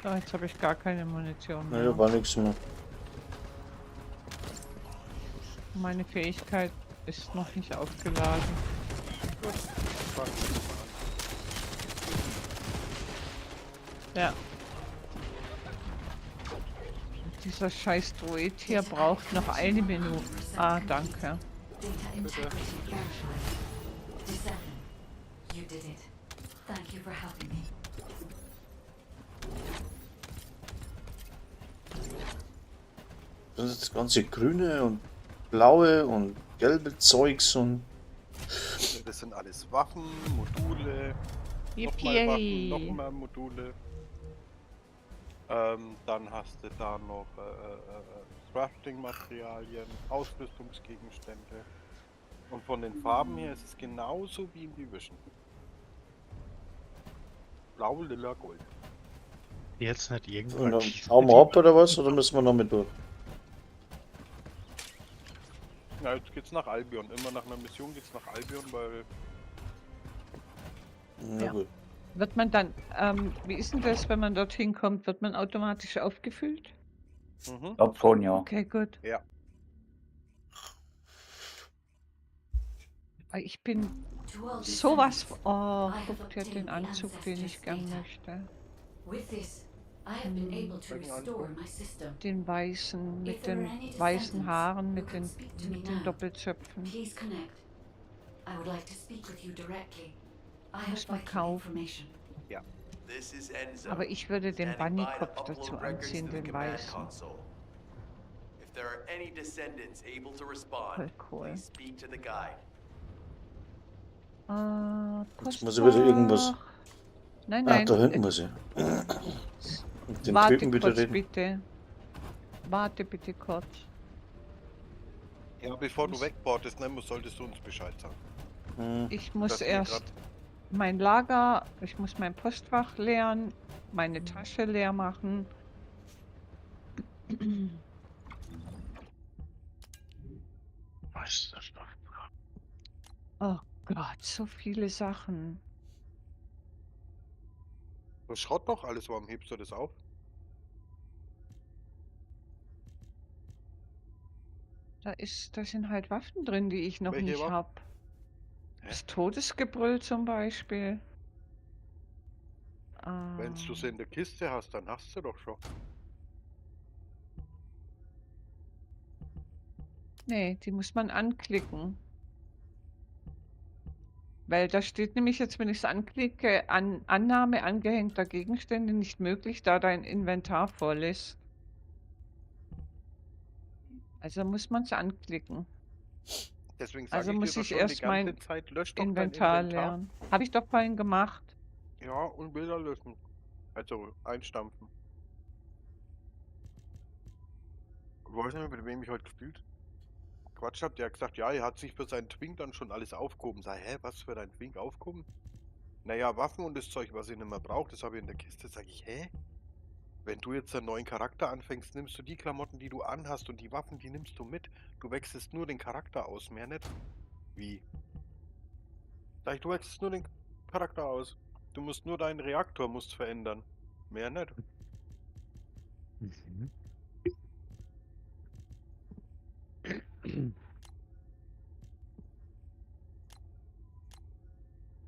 So, jetzt habe ich gar keine Munition mehr. Naja, war nichts mehr. Meine Fähigkeit ist noch nicht aufgeladen. Gut, fangen wir jetzt mal an. Ja. Dieser scheiß Droid hier braucht noch eine Minute. Ah, danke. Data integrity verified. Descendant, you did it. Thank you for helping me. Das ist das ganze grüne und blaue und gelbe Zeugs und. Das sind alles Waffen, Module, nochmal Waffen, Yippie! nochmal Module. Dann hast du da noch Crafting-Materialien, Ausrüstungsgegenstände. Und von den Farben her ist es genauso wie in Division. Blau, lila, gold. Jetzt nicht Und irgendwann. dann hauen wir ab oder was? Oder müssen wir noch mit durch? Na, jetzt geht's nach Albion. Immer nach einer Mission geht's nach Albion, weil Na Ja. gut. Wird man dann, wie ist denn das, wenn man dorthin kommt, wird man automatisch aufgefüllt? Mhm. Ich glaub schon, ja. Okay, gut. Ja. Weil ich bin To all sowas. descendants, Oh, I have guck dir den obtained the Anzug, den ich ancestors' gern data. möchte. With this, I have been able to Welchen restore Anzug? my system. Den weißen, If mit there den are any weißen descendants Haaren, who mit could den, speak to me mit den now, Doppelzöpfen. please connect. I would like to speak with you directly. I have Muss man vital kaufen. information. This is Enzo. Aber ich würde den standing by to Bunny-Kopf upload dazu records anziehen, to the den command weißen. console. If there are any descendants able to respond, Voll cool. please speak to the guide. Jetzt muss ich wieder irgendwas. Postfach. Nein, Ah, nein. da hinten muss ich. Mit dem Warte Typen wieder kurz, reden. bitte. Warte bitte kurz. Ja, bevor du wegportest, ne, solltest du uns Bescheid sagen. Hm. Ich muss Dass wir erst grad- mein Lager, ich muss mein Postfach leeren, meine Tasche leer machen. Meisterschaft. Oh Gott, so viele Sachen. Das Schrott doch alles, warum hebst du das auf? Da sind halt Waffen drin, die ich noch Welche nicht Waffen? hab. Hä? Das Todesgebrüll zum Beispiel. Wenn du sie in der Kiste hast, dann hast du doch schon. Nee, die muss man anklicken. Weil da steht nämlich jetzt, wenn ich's anklicke, Annahme angehängter Gegenstände nicht möglich, da dein Inventar voll ist. Also muss man's anklicken. Deswegen sag Also ich dir muss doch ich schon die erst mein ganze Zeit, lösch doch dein Inventar Inventar. leeren. Hab ich doch vorhin gemacht. Ja, und Bilder löschen. Also einstampfen. Ich weiß nicht mehr, mit wem ich heute gespielt Quatsch hab, der hat gesagt, ja, er hat sich für seinen Twink dann schon alles aufgehoben. Sag, hä, was für dein Twink aufgehoben? Naja, Waffen und das Zeug, was ich nicht mehr brauche, das habe ich in der Kiste. Sag ich, hä? Wenn du jetzt einen neuen Charakter anfängst, nimmst du die Klamotten, die du anhast und die Waffen, die nimmst du mit. Du wechselst nur den Charakter aus, mehr nicht. Wie? Sag ich, du wechselst nur den Charakter aus. Du musst nur deinen Reaktor musst verändern. Mehr nicht. Mhm.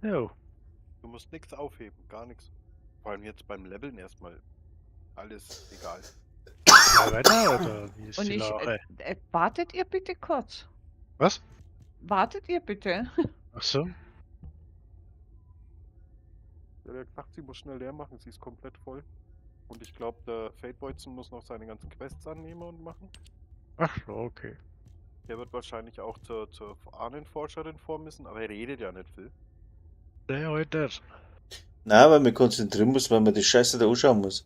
Jo. Du musst nichts aufheben, gar nichts. Vor allem jetzt beim Leveln erstmal. Alles egal. Ja, weiter, oder wie ist Und die ich, Lage? wartet ihr bitte kurz? Was? Wartet ihr bitte? Ach so. Ja, der hat gesagt, sie muss schnell leer machen, sie ist komplett voll. Und ich glaube, der Fadeboyzen muss noch seine ganzen Quests annehmen und machen. Ach so, okay. Der wird wahrscheinlich auch zur Ahnenforscherin vor müssen, aber er redet ja nicht viel. Nee, heute nicht. Nein, weil man konzentrieren muss, weil man die Scheiße da anschauen muss.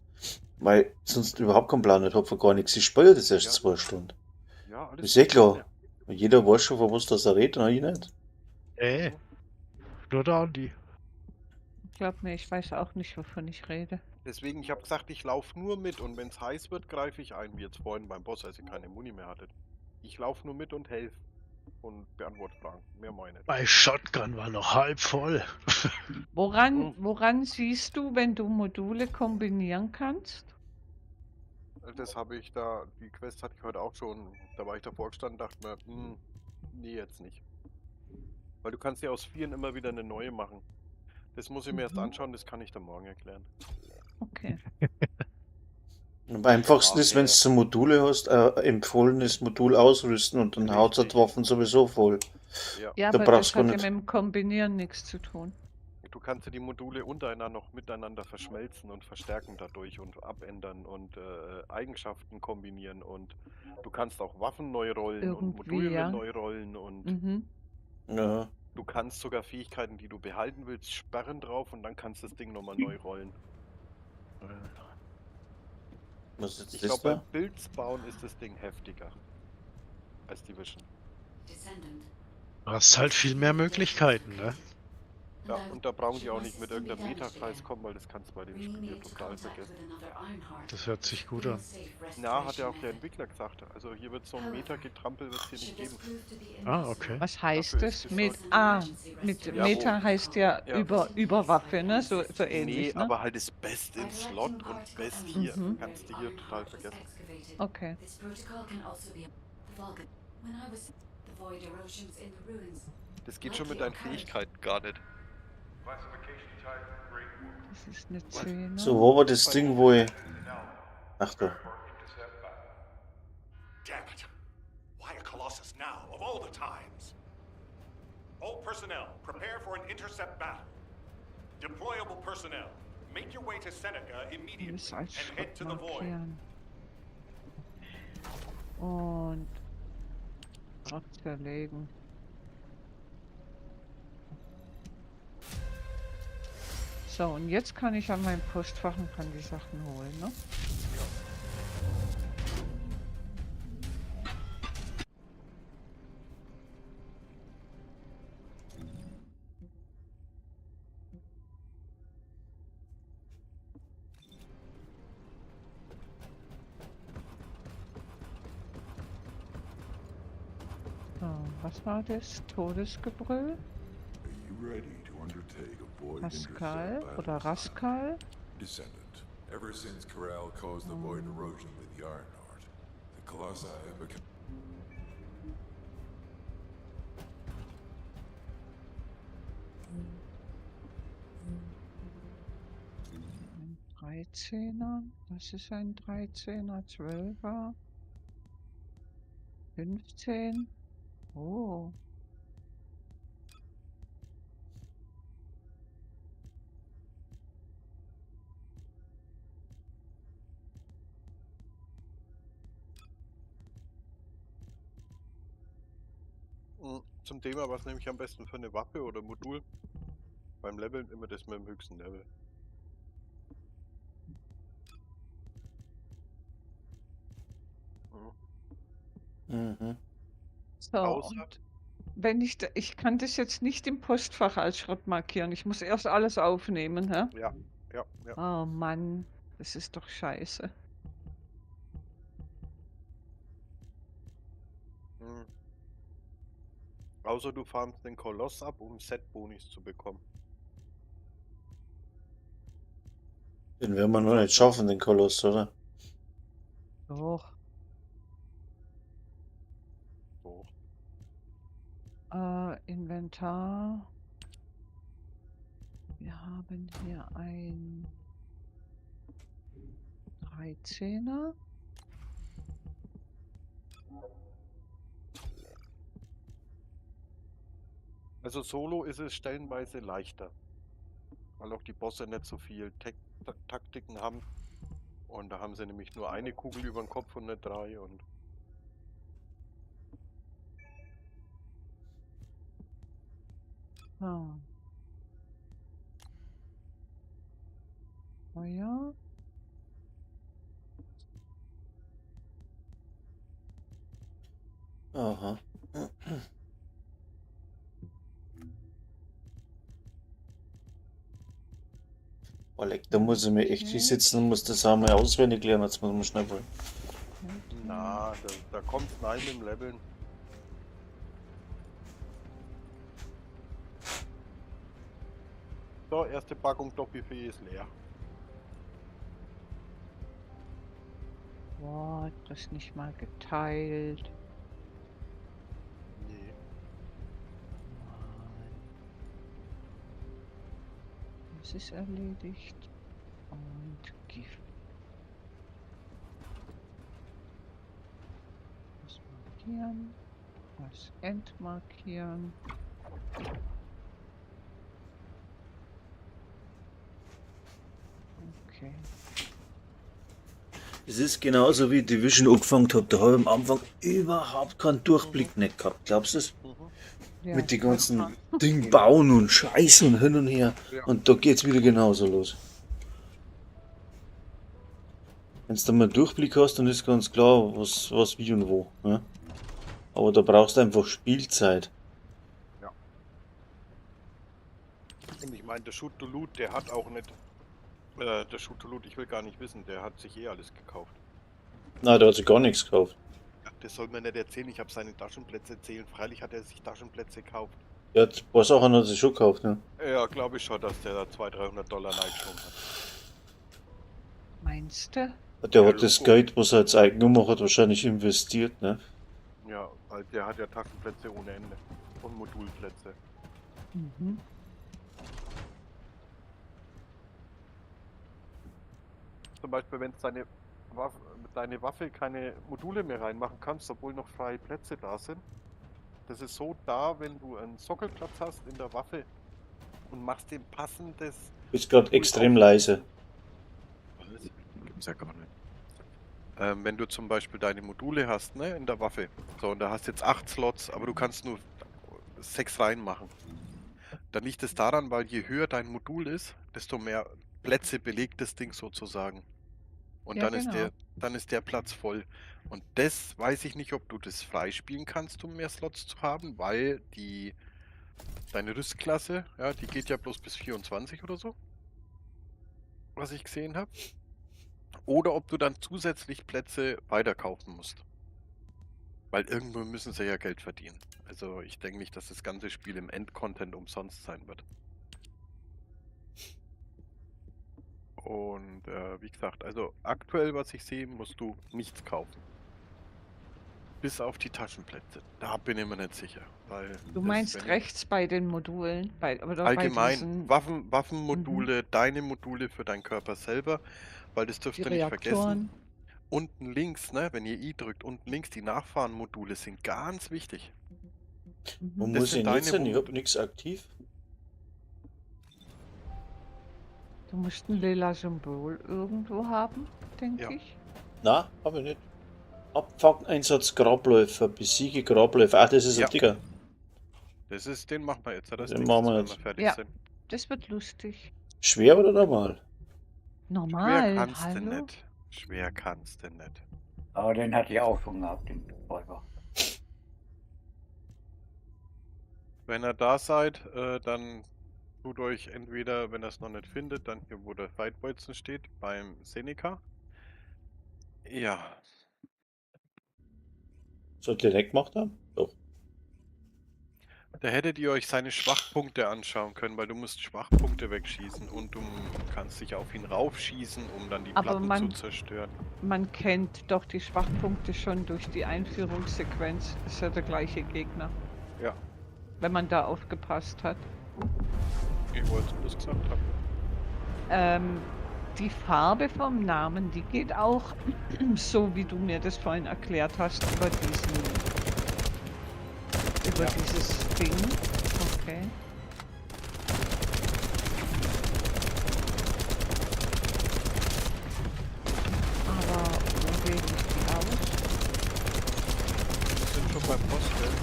Weil ich sonst überhaupt keinen Plan nicht hab von gar nichts. Ich spiele das erst Ja. 2 Stunden. Ja, alles Ist eh gut. klar. Und jeder weiß schon, von was das er redet, und ich nicht. Nee. Nur der Andi. Glaub mir, ich weiß auch nicht, wovon ich rede. Deswegen, ich habe gesagt, ich laufe nur mit und wenn es heiß wird, greife ich ein, wie jetzt vorhin beim Boss, als ihr keine Muni mehr hattet. Ich laufe nur mit und helfe und beantworte Fragen. Mehr meine ich nicht. Mein Shotgun war noch halb voll. Woran siehst du, wenn du Module kombinieren kannst? Das habe ich da, die Quest hatte ich heute auch schon. Da war ich davor gestanden, dachte mir, nee, jetzt nicht. Weil du kannst ja aus vieren immer wieder eine neue machen. Das muss ich mir erst Mhm. anschauen, das kann ich dann morgen erklären. Okay. Am einfachsten Ja, ist, wenn du so Module hast, empfohlenes Modul ausrüsten und dann haut die Richtig. Waffen sowieso voll. Ja. Ja, Da aber brauchst das du gar hat ja nicht. mit dem Kombinieren nichts zu tun. Du kannst ja die Module untereinander noch miteinander verschmelzen und verstärken dadurch und abändern und Eigenschaften kombinieren und du kannst auch Waffen neu rollen und Irgendwie, Module ja. neu rollen und Mhm. Ja. du kannst sogar Fähigkeiten, die du behalten willst, sperren drauf und dann kannst du das Ding nochmal neu rollen. Was ist Ich das glaube, beim da? Builds bauen ist das Ding heftiger als die Vision. Descendant. Du hast halt viel mehr Möglichkeiten, ne? Ja, und da brauchen die auch nicht mit irgendeinem Meta-Scheiß kommen, weil das kannst du bei dem Spiel hier total vergessen. Das hört sich gut an. Na, hat ja auch der Entwickler gesagt. Also hier wird so ein Meta-Getrampel wird's hier nicht geben. Ah, okay. Was heißt Dafür das ist mit gesorgt. ah, mit Ja, Meta wo- heißt ja, Ja. über Waffe, ne? So ähnlich, Nee, ne? aber halt das Best in Slot und Best hier. Mhm. Kannst du hier total vergessen. Okay. This protocol can also be the Vulcan. When I was the void erosions in the ruins. Das geht schon mit deinen Fähigkeiten gar nicht. Das ist eine 10. So, wo war das Ding, wo ich. Ach da. Damn it! Why a Colossus now, of all the times? All personnel, prepare for an intercept battle. Deployable personnel, make your way to Seneca immediately Muss als and head Schrott to the void. markieren. Und Schrott zerlegen. So, und jetzt kann ich an meinem Postfach und kann die Sachen holen, ne? So, was war das? Todesgebrüll? Are you ready to undertake a void Pascal intercept oder battle? Rascal? Descendant. Ever since Corral caused the void erosion with the Ironheart, the Colossi have become. Ein 13er. Das ist ein 13er, 12er. 15. Oh. Zum Thema, was nehme ich am besten für eine Waffe oder Modul? Beim Leveln immer das mit dem höchsten Level. Mhm. Mhm. So, Außer- und wenn ich, ich kann das jetzt nicht im Postfach als Schrott markieren. Ich muss erst alles aufnehmen, hä? Ja, ja, ja. Oh Mann, das ist doch scheiße. Mhm. Außer du farmst den Koloss ab, um Set-Bonis zu bekommen. Den werden wir noch nicht schaffen, den Koloss, oder? Doch. Doch. Inventar. Wir haben hier ein 13er. Also Solo ist es stellenweise leichter, weil auch die Bosse nicht so viel Taktiken haben. Und da haben sie nämlich nur eine Kugel über den Kopf und nicht drei. Und Ah. Feuer. Aha. Oh, leck, da muss ich mir echt Okay. hinsetzen und muss das auch mal auswendig lernen. Jetzt muss man schnell wollen. Na, da kommt's rein mit dem Leveln. So, erste Packung Doppelfee ist leer. Boah, das nicht mal geteilt. Nee. Mann. Das ist erledigt. Und Gift. Das markieren. Das entmarkieren. Okay. Es ist genauso wie ich Division angefangen habe. Da habe ich am Anfang überhaupt keinen Durchblick nicht gehabt. Glaubst du das? Ja, Mit den ganzen furchtbar. Ding bauen und Scheißen und hin und her. Ja. Und da geht's wieder genauso los. Wenn du mal einen Durchblick hast, dann ist ganz klar, was wie und wo. Ne? Aber da brauchst du einfach Spielzeit. Ja. Und ich meine, der Shoot to Loot, der hat auch nicht. Der Shoot to Loot, ich will gar nicht wissen, der hat sich eh alles gekauft. Nein, der hat sich gar nichts gekauft. Ja, das soll mir nicht erzählen, ich habe seine Taschenplätze zählen. Freilich hat er sich Taschenplätze gekauft. Ja, ein paar Sachen hat er sich schon gekauft, ne? Ja, glaube ich schon, dass der da 200, 300 Dollar reingeschoben hat. Meinst du? Der Ja, hat das Logo. Geld, was er jetzt eingenommen hat, wahrscheinlich investiert, ne? Ja, weil der hat ja Taschenplätze ohne Ende. Und Modulplätze. Mhm. Zum Beispiel, wenn du deine Waffe keine Module mehr reinmachen kannst, obwohl noch freie Plätze da sind. Das ist so da, wenn du einen Sockelplatz hast in der Waffe und machst dem passendes. Bist grad Modul extrem auf. leise. Was? Gibt's ja gar nicht. Wenn du zum Beispiel deine Module hast, ne, in der Waffe. So, und da hast jetzt 8 Slots, aber du kannst nur 6 reinmachen. Dann liegt es daran, weil je höher dein Modul ist, desto mehr Plätze belegt das Ding sozusagen. Und Ja, genau. dann ist der Platz voll. Und das weiß ich nicht, ob du das freispielen kannst, um mehr Slots zu haben, weil deine Rüstklasse, ja, die geht ja bloß bis 24 oder so, was ich gesehen hab. Oder ob du dann zusätzlich Plätze weiterkaufen musst. Weil irgendwo müssen sie ja Geld verdienen. Also ich denke nicht, dass das ganze Spiel im Endcontent umsonst sein wird. Und wie gesagt, also aktuell, was ich sehe, musst du nichts kaufen. Bis auf die Taschenplätze. Da bin ich mir nicht sicher. Weil Du das, meinst wenn ich rechts bei den Modulen? Bei, oder bei allgemein, diesen Waffenmodule, deine Module für deinen Körper selber, weil das dürft Die ihr nicht vergessen. Reaktoren. Unten links, ne, wenn ihr I drückt, unten links, die Nachfahrenmodule sind ganz wichtig. Wo Das muss sind ich denn jetzt deine hin? Ich Mo- hab nix aktiv. Du musst ein lila Symbol irgendwo haben, denke Ja. ich. Na, hab ich nicht. Abfuck-Einsatz Grabläufer, besiege Grabläufer. Ach, das ist ein Ja. Digger. Das ist, den machen wir jetzt, das Den nächstes, machen wir wenn jetzt. wir fertig Ja. sind. Das wird lustig. Schwer oder normal? Normal, Schwer kannst du hallo? nicht. Schwer kannst du nicht. Aber den hatte ich auch schon gehabt, den Räuber. Wenn ihr da seid, dann tut euch entweder, wenn ihr es noch nicht findet, dann hier, wo der Fightbolzen steht, beim Seneca. Ja. Sollt ihr nicht gemacht haben? Doch. Da hättet ihr euch seine Schwachpunkte anschauen können, weil du musst Schwachpunkte wegschießen und du kannst dich auf ihn raufschießen, um dann die Aber Platten man- zu zerstören. Man kennt doch die Schwachpunkte schon durch die Einführungssequenz. Ist ja der gleiche Gegner. Ja. Wenn man da aufgepasst hat. Ich wollte es bloß gesagt haben. Die Farbe vom Namen, die geht auch so, wie du mir das vorhin erklärt hast, über Ja. dieses Ding. Okay. Aber wo wähle ich die aus? Wir sind schon beim Boss, gell?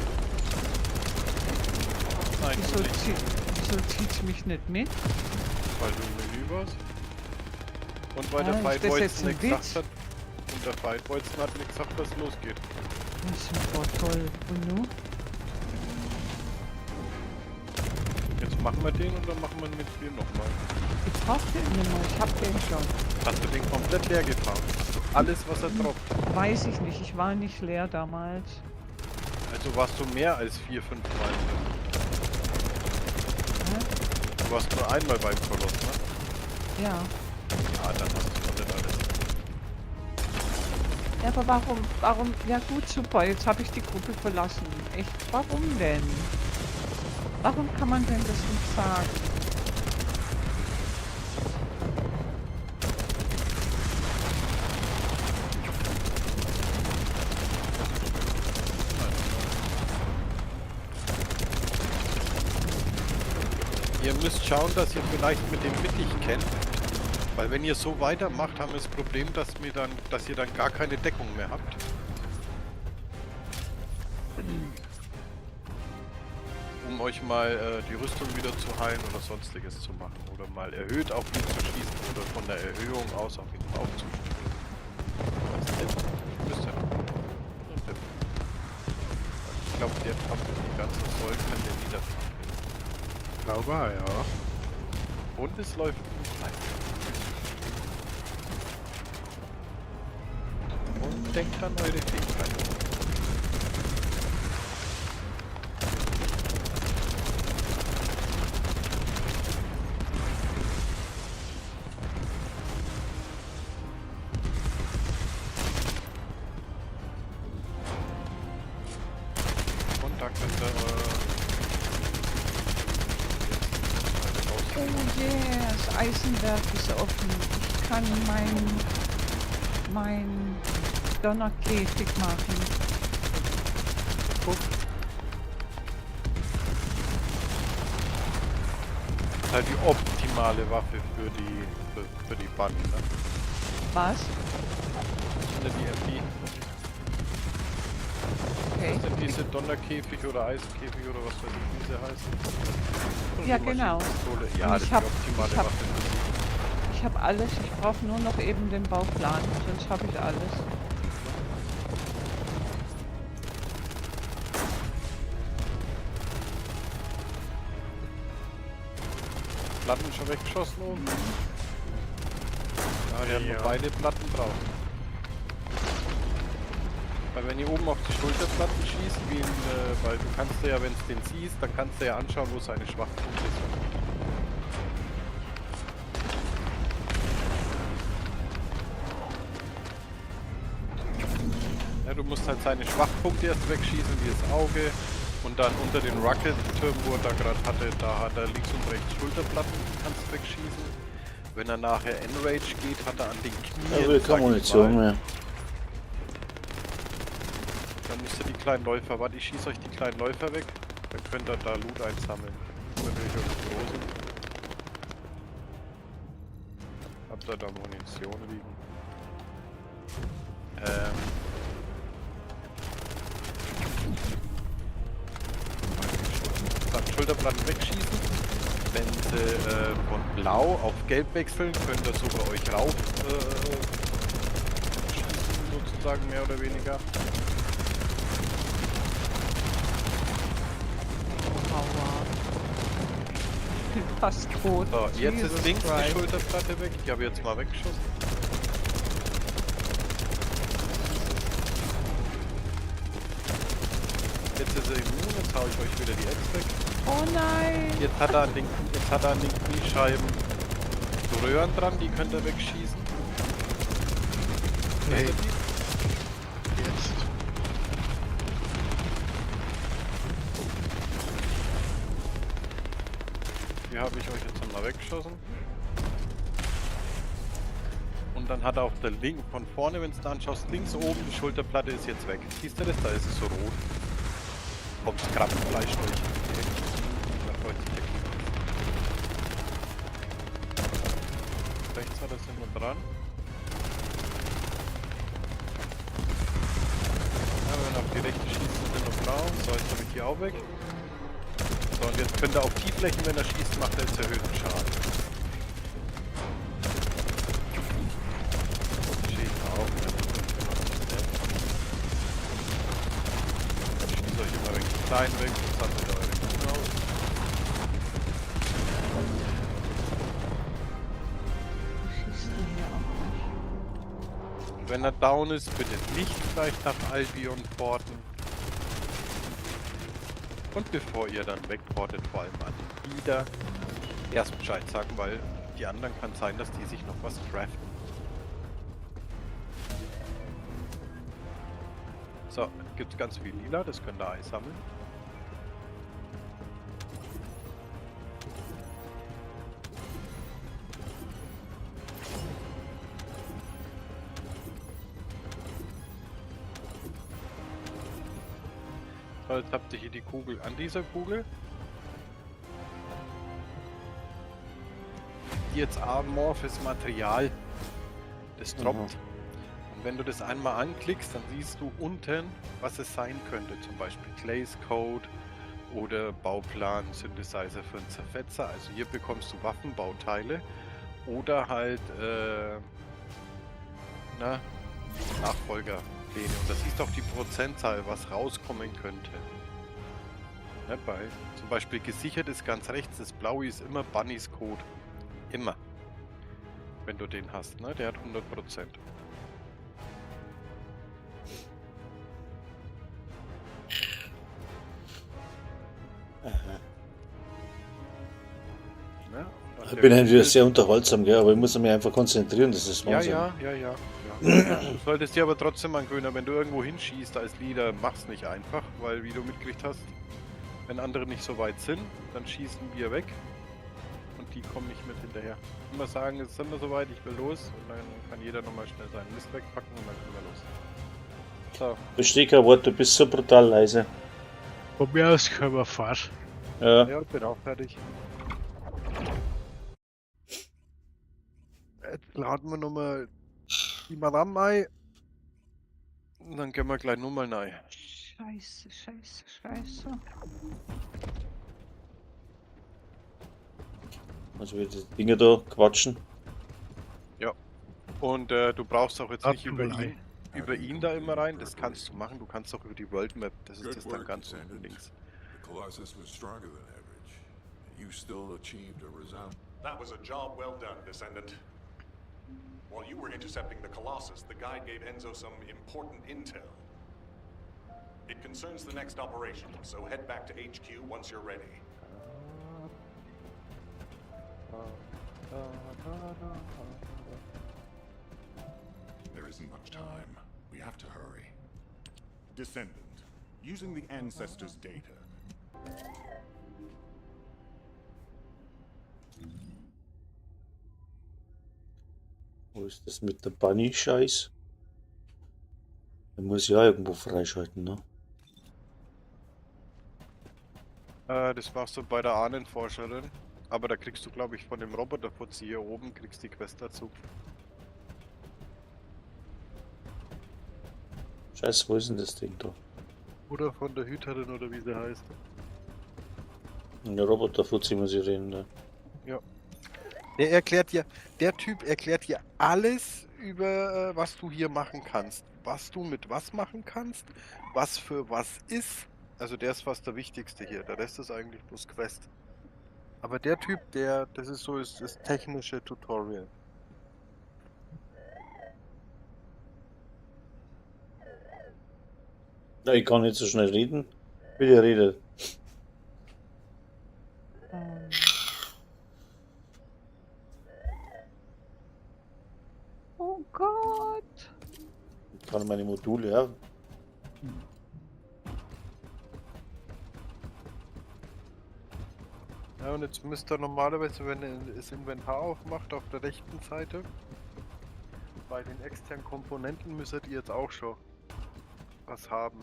Nein, Wieso du nicht. zieht's mich nicht mit? Weil du im Menü warst. Und weil der Ah, ist Fight das Voidson jetzt ein nicht gesagt Witz? hat. Und der Fight Voidson hat nicht gesagt, dass es losgeht. Das ist super toll. Und nun? Jetzt machen wir den und dann machen wir mit dir nochmal. Ich brauch den nicht mehr, ich hab den schon. Hast du den komplett leer gefahren? Hast du alles, was er droppt? Weiß ich nicht, ich war nicht leer damals. Also warst du mehr als 4, 5 Mal drin. Hä? Du warst nur einmal beim Koloss, ne? Ja. Ja, dann hast du doch nicht alles. Ja, aber warum, ja gut, super, jetzt habe ich die Gruppe verlassen. Echt, warum denn? Warum kann man denn das nicht sagen? Ihr müsst schauen, dass ihr vielleicht mit dem mittig kennt. Weil wenn ihr so weitermacht, haben wir das Problem, dass ihr dann gar keine Deckung mehr habt. Um euch mal die Rüstung wieder zu heilen oder sonstiges zu machen. Oder mal erhöht auf ihn zu schießen oder von der Erhöhung aus auf ihn drauf zu schießen. Das ist ein Tipp. Müsst ihr. Ein Tipp. Ich glaub, der kommt die ganze Säule der niederfahren. Glaube, ja. Und es läuft gut. Und denkt an eure Fähigkeiten. Und da könnt ihr Oh yeah, das Eisenwerk ist offen. Ich kann mein Donnerkäfig machen. Guck. Das ist halt die optimale Waffe für die Bunny, ne? Was? Das sind die FD. Okay. Das sind diese Donnerkäfig oder Eisenkäfig oder was weiß ich, wie sie heißen. Und Ja, die genau. Maschinenpistole. Ja, Und das ist die optimale Waffe für sie. ich hab alles, ich brauch nur noch eben den Bauplan, sonst hab ich alles. Platten schon weggeschossen oben? Ja, die haben Ja. noch beide Platten drauf. Weil wenn ihr oben auf die Schulterplatten schießt, wie in, weil du kannst ja, wenn du den siehst, dann kannst du ja anschauen, wo seine Schwachpunkte sind. Ja, du musst halt seine Schwachpunkte erst wegschießen, wie das Auge. Und dann unter den Rocket-Turm, wo er da gerade hatte, da hat er links und rechts Schulterplatten, die kannst du wegschießen. Wenn er nachher Enrage geht, hat er an den Knien, Er will keine sag ich Munition mal. mehr. Dann müsst ihr die kleinen Läufer, warte, ich schieße euch die kleinen Läufer weg. Dann könnt ihr da Loot einsammeln. Natürlich auch die großen. Habt ihr da Munition liegen? Schulterplatten wegschießen. Wenn sie von blau auf gelb wechseln, könnt ihr sogar euch rauf schießen, sozusagen, mehr oder weniger. Aua. Ich bin fast tot. So, jetzt ist Jesus links die Christ. Schulterplatte weg. Die habe ich jetzt mal weggeschossen. Jetzt ist er immun, jetzt hau ich euch wieder die Axt weg. Oh nein! Jetzt hat er an den, jetzt hat er an den Kniescheiben so Röhren dran, die könnt ihr wegschießen. Nee. Jetzt. Die habe ich euch jetzt nochmal weggeschossen. Und dann hat er auf der Link von vorne, wenn du da anschaust, links oben, die Schulterplatte ist jetzt weg. Siehst du das? Da ist es so rot. Kommt das Krabbenfleisch durch. Da freut sich der Knie. Rechts hat er sind wir dran. Ja, wenn auf die rechte schießt, sind noch blau. So, jetzt habe ich die auch weg. So, und jetzt könnt ihr auf die Flächen, wenn er schießt, macht er jetzt erhöhten Schaden. Schießt auch. Ich schieße euch immer weg klein weg und sammelt eure Kugeln aus. Schießt du hier auch nicht? Wenn er down ist, bitte nicht gleich nach Albion porten. Und bevor ihr dann wegportet, vor allem an den Leader, erst Bescheid sagen, weil die anderen kann sein, dass die sich noch was craften. So, gibt ganz viel Lila, das könnt ihr einsammeln. So, jetzt habt ihr hier die Kugel. An dieser Kugel, die jetzt amorphes Material, das droppt. Und wenn du das einmal anklickst, dann siehst du unten, was es sein könnte. Zum Beispiel Glaze Code oder Bauplan, Synthesizer für einen Zerfetzer. Also hier bekommst du Waffenbauteile oder halt Nachfolgerpläne. Und da siehst du auch die Prozentzahl, was rauskommen könnte. Ne, bei zum Beispiel gesichert ist ganz rechts, das Blaue ist immer Bunnys Code. Immer. Wenn du den hast, ne? Der hat 100%. Aha. Ne? Und Ich bin entweder sehr unterhaltsam, gell? Aber ich muss mich einfach konzentrieren, das ist Ja, Wahnsinn. ja. Du solltest dir aber trotzdem angewöhnen, wenn du irgendwo hinschießt als Leader, mach's nicht einfach, weil wie du mitgekriegt hast, wenn andere nicht so weit sind, dann schießen wir weg und die kommen nicht mit hinterher. Immer sagen, jetzt sind wir soweit, ich will los und dann kann jeder nochmal schnell seinen Mist wegpacken und dann können wir los. So. Verstehe kein Wort, du bist so brutal leise. Von mir aus können wir fahren. Ja. Ja, ich bin auch fertig. Jetzt laden wir nochmal die Madame ein. Und dann gehen wir gleich nochmal rein. Scheiße, scheiße, scheiße. Also wieder die Dinger da quatschen. Ja. Und du brauchst auch jetzt Ab nicht und rein. über ihn da immer rein. Das kannst du machen. Du kannst auch über die World Map. Das ist Good das dann work, ganz unten Descendant. links. The Colossus was stronger than average. And you still achieved a resounding. That was a job well done, Descendant. While you were intercepting the Colossus, the guide gave Enzo some important intel. It concerns the next operation, so head back to HQ once you're ready. There isn't much time. We have to hurry. Descendant, using the ancestors' data. Wo ist das mit der Bunny-Scheiß? Da muss ich ja irgendwo freischalten, ne? Das machst du bei der Ahnenforscherin. Aber da kriegst du, glaub ich, von dem Roboterfuzzi hier oben, kriegst die Quest dazu. Scheiße, wo ist denn das Ding da? Oder von der Hüterin oder wie sie heißt. Der Roboterfuzzi muss ich reden, ne? Ja. Der erklärt dir, der Typ erklärt dir alles über, was du hier machen kannst. Was du mit was machen kannst, was für was ist. Also der ist fast der Wichtigste hier. Der Rest ist eigentlich bloß Quest. Aber der Typ, der, das ist so, ist das technische Tutorial. Ja, ich kann nicht so schnell reden. Bitte redet. Oh Gott. Ich kann meine Module, ja. Ja, und jetzt müsst ihr normalerweise, wenn ihr das Inventar aufmacht, auf der rechten Seite, bei den externen Komponenten müsstet ihr jetzt auch schon was haben.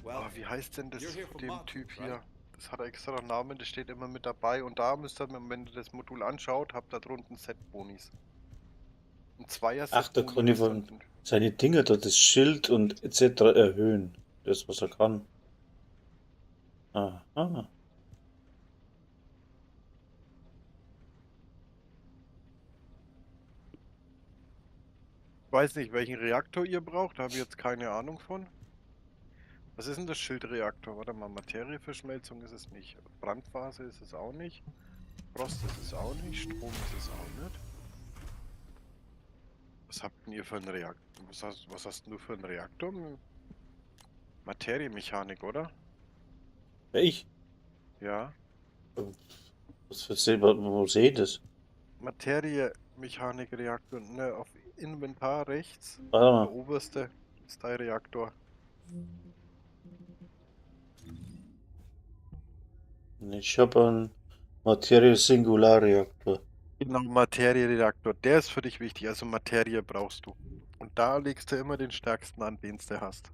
Well, Oh, wie heißt denn das you're here von for dem Martin, Typ hier? right? Das hat extra einen Namen, das steht immer mit dabei. Und da müsst ihr, wenn ihr das Modul anschaut, habt ihr drunten Set-Bonis. Ein Zweier Ach, da kann ich von seine Dinger da, das Schild und etc. erhöhen. Das, was er kann. Aha. Ich weiß nicht, welchen Reaktor ihr braucht, da habe ich jetzt keine Ahnung von. Was ist denn das Schildreaktor? Warte mal, Materieverschmelzung ist es nicht. Brandphase ist es auch nicht. Frost ist es auch nicht. Strom ist es auch nicht. Was habt denn ihr für einen Reaktor? Was hast denn du für einen Reaktor? Materiemechanik, oder? Ja, ich? Ja. Was für Silber, wo sehe ich das? Materiemechanik-Reaktor, ne, auf Inventar rechts. Warte mal. Der oberste ist dein Reaktor. Ich habe einen Materie-Singular-Reaktor. Genau, Materie-Reaktor, der ist für dich wichtig. Also Materie brauchst du. Und da legst du immer den stärksten an, den du hast.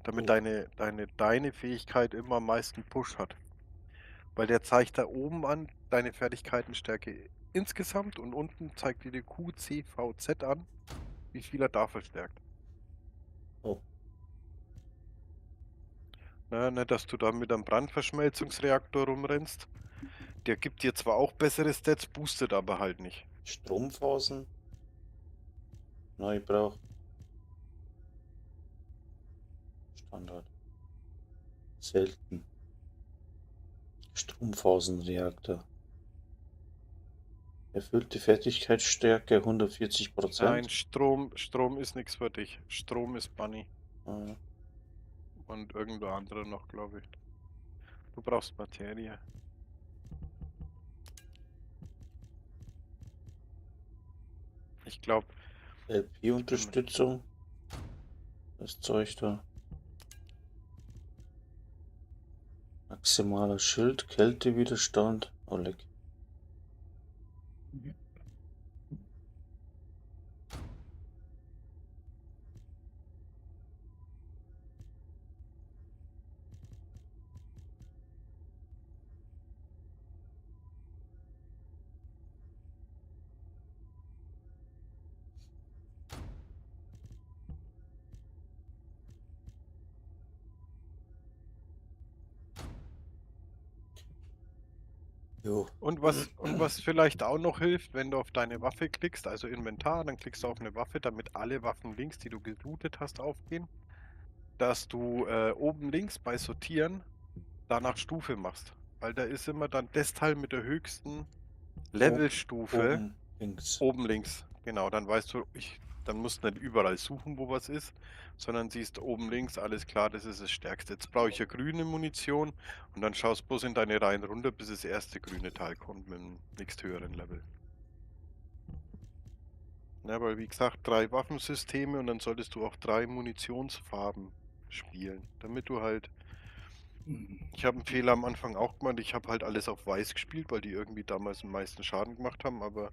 Damit deine Fähigkeit immer am meisten Push hat. Weil der zeigt da oben an deine Fertigkeitenstärke insgesamt und unten zeigt dir die Q, C, V, Z an, wie viel er da verstärkt. Oh. Na, nicht, dass du da mit einem Brandverschmelzungsreaktor rumrennst. Der gibt dir zwar auch bessere Stats, boostet aber halt nicht. Stromphasen? Nein, ich brauch Standard. Selten. Stromphasenreaktor. Erfüllte Fertigkeitsstärke 140%. Nein, Strom ist nichts für dich. Strom ist Bunny. Ah. Und irgendein anderer noch, glaube ich. Du brauchst Materie. Ich glaub, LP-Unterstützung. Das Zeug da. Maximaler Schild, Kältewiderstand. Oh, leck. Jo. Und was vielleicht auch noch hilft, wenn du auf deine Waffe klickst, also Inventar, dann klickst du auf eine Waffe, damit alle Waffen links, die du gelootet hast, aufgehen, dass du oben links bei Sortieren danach Stufe machst. Weil da ist immer dann das Teil mit der höchsten Levelstufe. Oben links. Oben links, genau. Dann weißt du, dann musst du nicht überall suchen, wo was ist, sondern siehst oben links, alles klar, das ist das Stärkste. Jetzt brauche ich ja grüne Munition und dann schaust bloß in deine Reihen runter, bis das erste grüne Teil kommt mit dem nächsthöheren Level. Ja, weil wie gesagt, 3 Waffensysteme und dann solltest du auch 3 Munitionsfarben spielen, damit du halt... Ich habe einen Fehler am Anfang auch gemacht, ich habe halt alles auf weiß gespielt, weil die irgendwie damals am meisten Schaden gemacht haben, aber...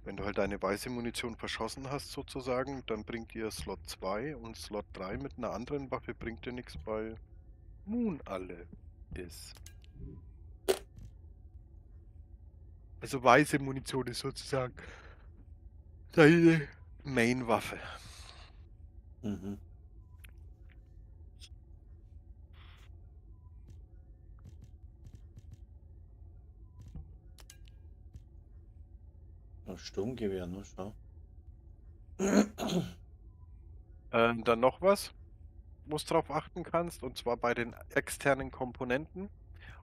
Wenn du halt deine weiße Munition verschossen hast sozusagen, dann bringt dir Slot 2 und Slot 3 mit einer anderen Waffe bringt dir nichts, weil Moon alle ist. Also weiße Munition ist sozusagen deine Main-Waffe. Mhm. Sturmgewehr, ne? Schau. Dann noch was, wo du drauf achten kannst, und zwar bei den externen Komponenten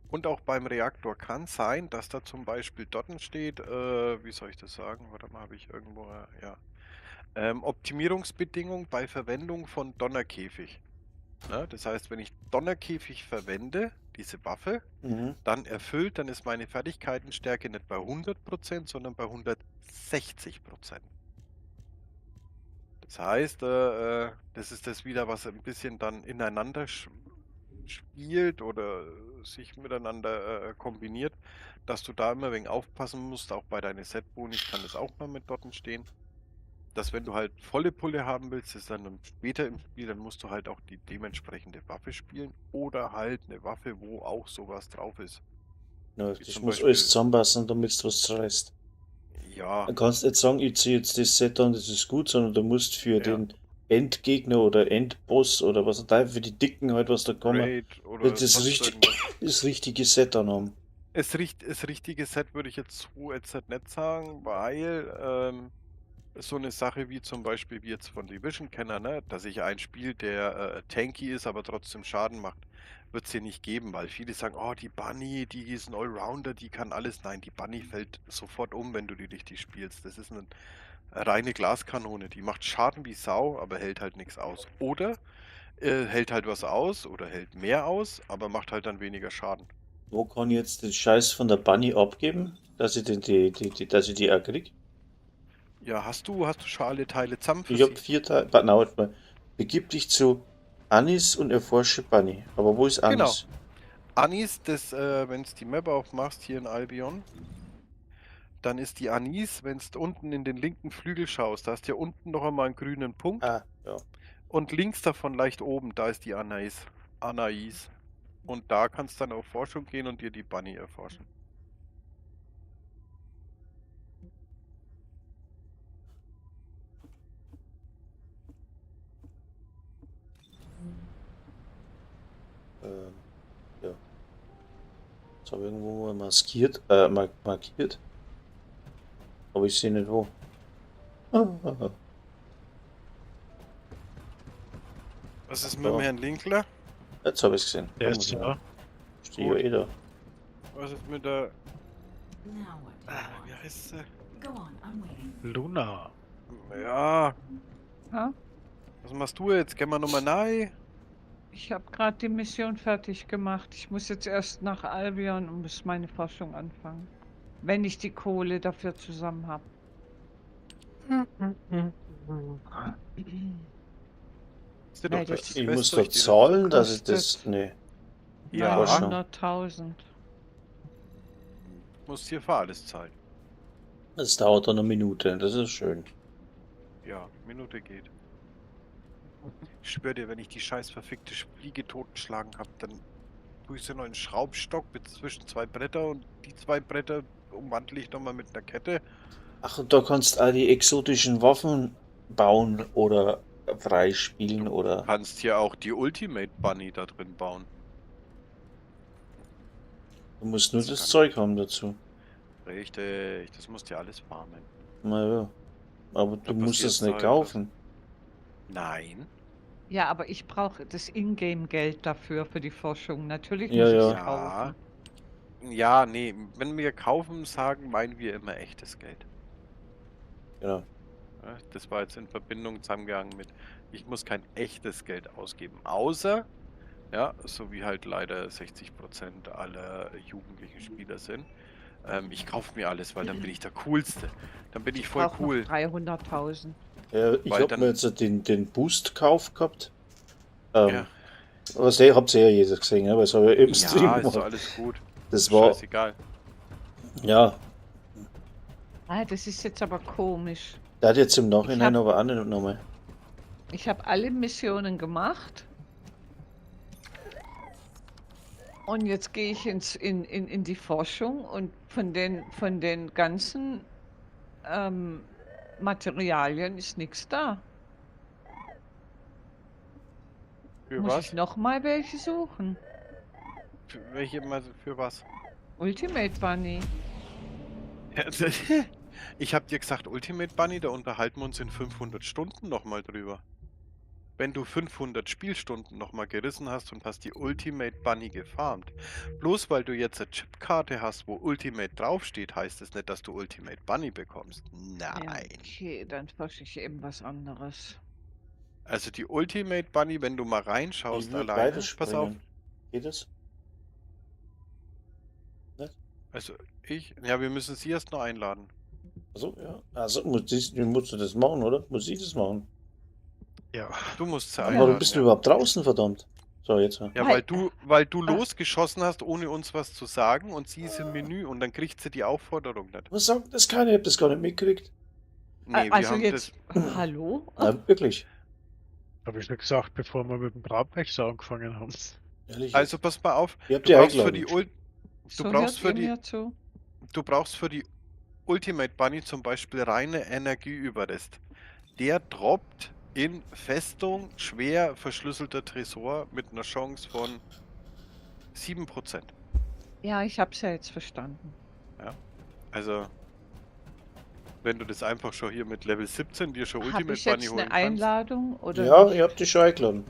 und auch beim Reaktor. Kann sein, dass da zum Beispiel dort steht, wie soll ich das sagen? Warte mal, habe ich irgendwo, ja. Optimierungsbedingung bei Verwendung von Donnerkäfig. Ne? Das heißt, wenn ich Donnerkäfig verwende, diese Waffe, dann erfüllt, dann ist meine Fertigkeitenstärke nicht bei 100%, sondern bei 160%. Das heißt, das ist das wieder, was ein bisschen dann ineinander spielt oder sich miteinander kombiniert, dass du da immer ein wenig aufpassen musst, auch bei deinen Set-Bonis kann das auch mal mit dort stehen, dass wenn du halt volle Pulle haben willst, das ist dann später im Spiel, dann musst du halt auch die dementsprechende Waffe spielen oder halt eine Waffe, wo auch sowas drauf ist. Ja, Wie das zum muss Beispiel- alles zusammenpassen, damit du was zerreißt. Ja. Du kannst nicht sagen, ich ziehe jetzt das Set an, das ist gut, sondern du musst für Ja. den Endgegner oder Endboss oder was da für die Dicken halt, was da kommen, Raid oder das, sonst richtig, irgendwas. das richtige Set dann haben. Es richtige Set würde ich jetzt so jetzt halt nicht sagen, weil so eine Sache wie zum Beispiel wie jetzt von Division Kenner, ne, dass ich ein Spiel, der tanky ist, aber trotzdem Schaden macht, wird's hier nicht geben, weil viele sagen, oh, die Bunny, die ist ein Allrounder, die kann alles. Nein, die Bunny fällt sofort um, wenn du die richtig spielst. Das ist eine reine Glaskanone, die macht Schaden wie Sau, aber hält halt nichts aus. Oder hält halt was aus oder hält mehr aus, aber macht halt dann weniger Schaden. Wo kann ich jetzt den Scheiß von der Bunny abgeben, dass ich den, die, die, die, dass ich die auch krieg? Ja, hast du schon alle Teile zusammen für Ich habe sie? 4 Teile. Warte, warte mal. Begib dich zu Anis und erforsche Bunny. Aber wo ist Genau. Anis? Anis, das, wenn du die Map aufmachst hier in Albion, dann ist die Anis, wenn du unten in den linken Flügel schaust, da hast du ja unten noch einmal einen grünen Punkt. Ah, ja. Und links davon leicht oben, da ist die Anais. Anais. Und da kannst du dann auf Forschung gehen und dir die Bunny erforschen. Ja. Das habe ich irgendwo mal maskiert, markiert. Aber ich sehe nicht wo. Ah. Was ist mit dem Ja. Herrn Linkler? Jetzt habe ich es gesehen. Der Da ist muss ich da. rein. Stehe ja eh da. Was ist mit der. Now what do you Ah, want? wie heißt sie? Go on, I'm waiting. Luna. Ja. Ha? Was machst du jetzt? Gehen wir nochmal nahe? Ich habe gerade die Mission fertig gemacht. Ich muss jetzt erst nach Albion und muss meine Forschung anfangen. Wenn ich die Kohle dafür zusammen habe. Ist dir doch Weil durch das die Ich Quest muss durch, doch die du- zahlen, dass ich das. kostet Nee. Ja. Forschung. 900.000. Musst hier für alles zahlen. Das dauert dann eine Minute, das ist schön. Ja, Minute geht. Ich schwör dir, wenn ich die scheiß verfickte Fliege totgeschlagen hab, dann tue ich sie noch in einen Schraubstock mit zwischen zwei Bretter und die zwei Bretter umwandle ich nochmal mit einer Kette. Ach, und da kannst du auch die exotischen Waffen bauen oder freispielen oder. Du kannst hier auch die Ultimate Bunny da drin bauen. Du musst nur Das das kann- Zeug haben dazu. Richtig, das musst du ja alles farmen. Naja. Aber du Da musst es passiert's nicht halt, kaufen. Nein. Ja, aber ich brauche das Ingame-Geld dafür, für die Forschung. Natürlich Ja, muss ich ja. es kaufen. Ja, nee, wenn wir kaufen sagen, meinen wir immer echtes Geld. Genau. Ja, das war jetzt in Verbindung zusammengegangen mit, ich muss kein echtes Geld ausgeben, außer, ja, so wie halt leider 60% aller jugendlichen Spieler sind. Ich kaufe mir alles, weil dann bin ich der Coolste. Dann bin ich voll Brauch noch cool. 300.000. Ja, ich Weil hab dann- mir jetzt den Boost-Kauf gehabt. Ja. Was eh, habt ihr ja jeder gesehen, ne? Weil es habe ich ja im Stream Ja, ist doch gemacht. alles gut. Das war. Scheißegal. Ja, Ah, das ist jetzt aber komisch. der hat jetzt im Nachhinein Ich hab- aber auch nicht nochmal. Ich habe alle Missionen gemacht. Und jetzt gehe ich in die Forschung und von den ganzen Materialien ist nichts da. Für Muss was? ich nochmal welche suchen? Für welche mal für was? Ultimate Bunny. Ich hab dir gesagt, Ultimate Bunny, da unterhalten wir uns in 500 Stunden nochmal drüber. Wenn du 500 Spielstunden nochmal gerissen hast und hast die Ultimate Bunny gefarmt. Bloß weil du jetzt eine Chipkarte hast, wo Ultimate draufsteht, heißt es nicht, dass du Ultimate Bunny bekommst. Ja, Nein. okay, dann forsche ich eben was anderes. Also die Ultimate Bunny, wenn du mal reinschaust Ich würd alleine, pass auf. weiterspringen. Geht das? Nicht? Also ich, ja, wir müssen sie erst noch einladen. Also ja. Also musst du das machen, oder? Muss ich das machen? Ja. Du musst sie Aber einladen. warum bist du ja. überhaupt draußen, verdammt? So, jetzt. Ja, weil du losgeschossen hast, ohne uns was zu sagen, und sie ist im Menü und dann kriegt sie die Aufforderung nicht. Was sagt das keiner? Ich hab das gar nicht mitgekriegt. Nee, wir also haben jetzt, hallo? Na, wirklich. Habe ich schon gesagt, bevor wir mit dem Grabwächter angefangen haben. Ehrlich. Also pass mal auf, Ihr habt du die brauchst für die eingeladen. Ul du So brauchst hört für ihr die mir zu. du brauchst für die Ultimate Bunny zum Beispiel reine Energieüberrest. Der droppt in Festung schwer verschlüsselter Tresor mit einer Chance von 7%. Ja, ich hab's ja jetzt verstanden. Ja. Also, wenn du das einfach schon hier mit Level 17 dir schon Hab Ultimate ich Bunny jetzt holen eine kannst, Einladung oder Ja, nicht? ihr habt die schon eingeladen.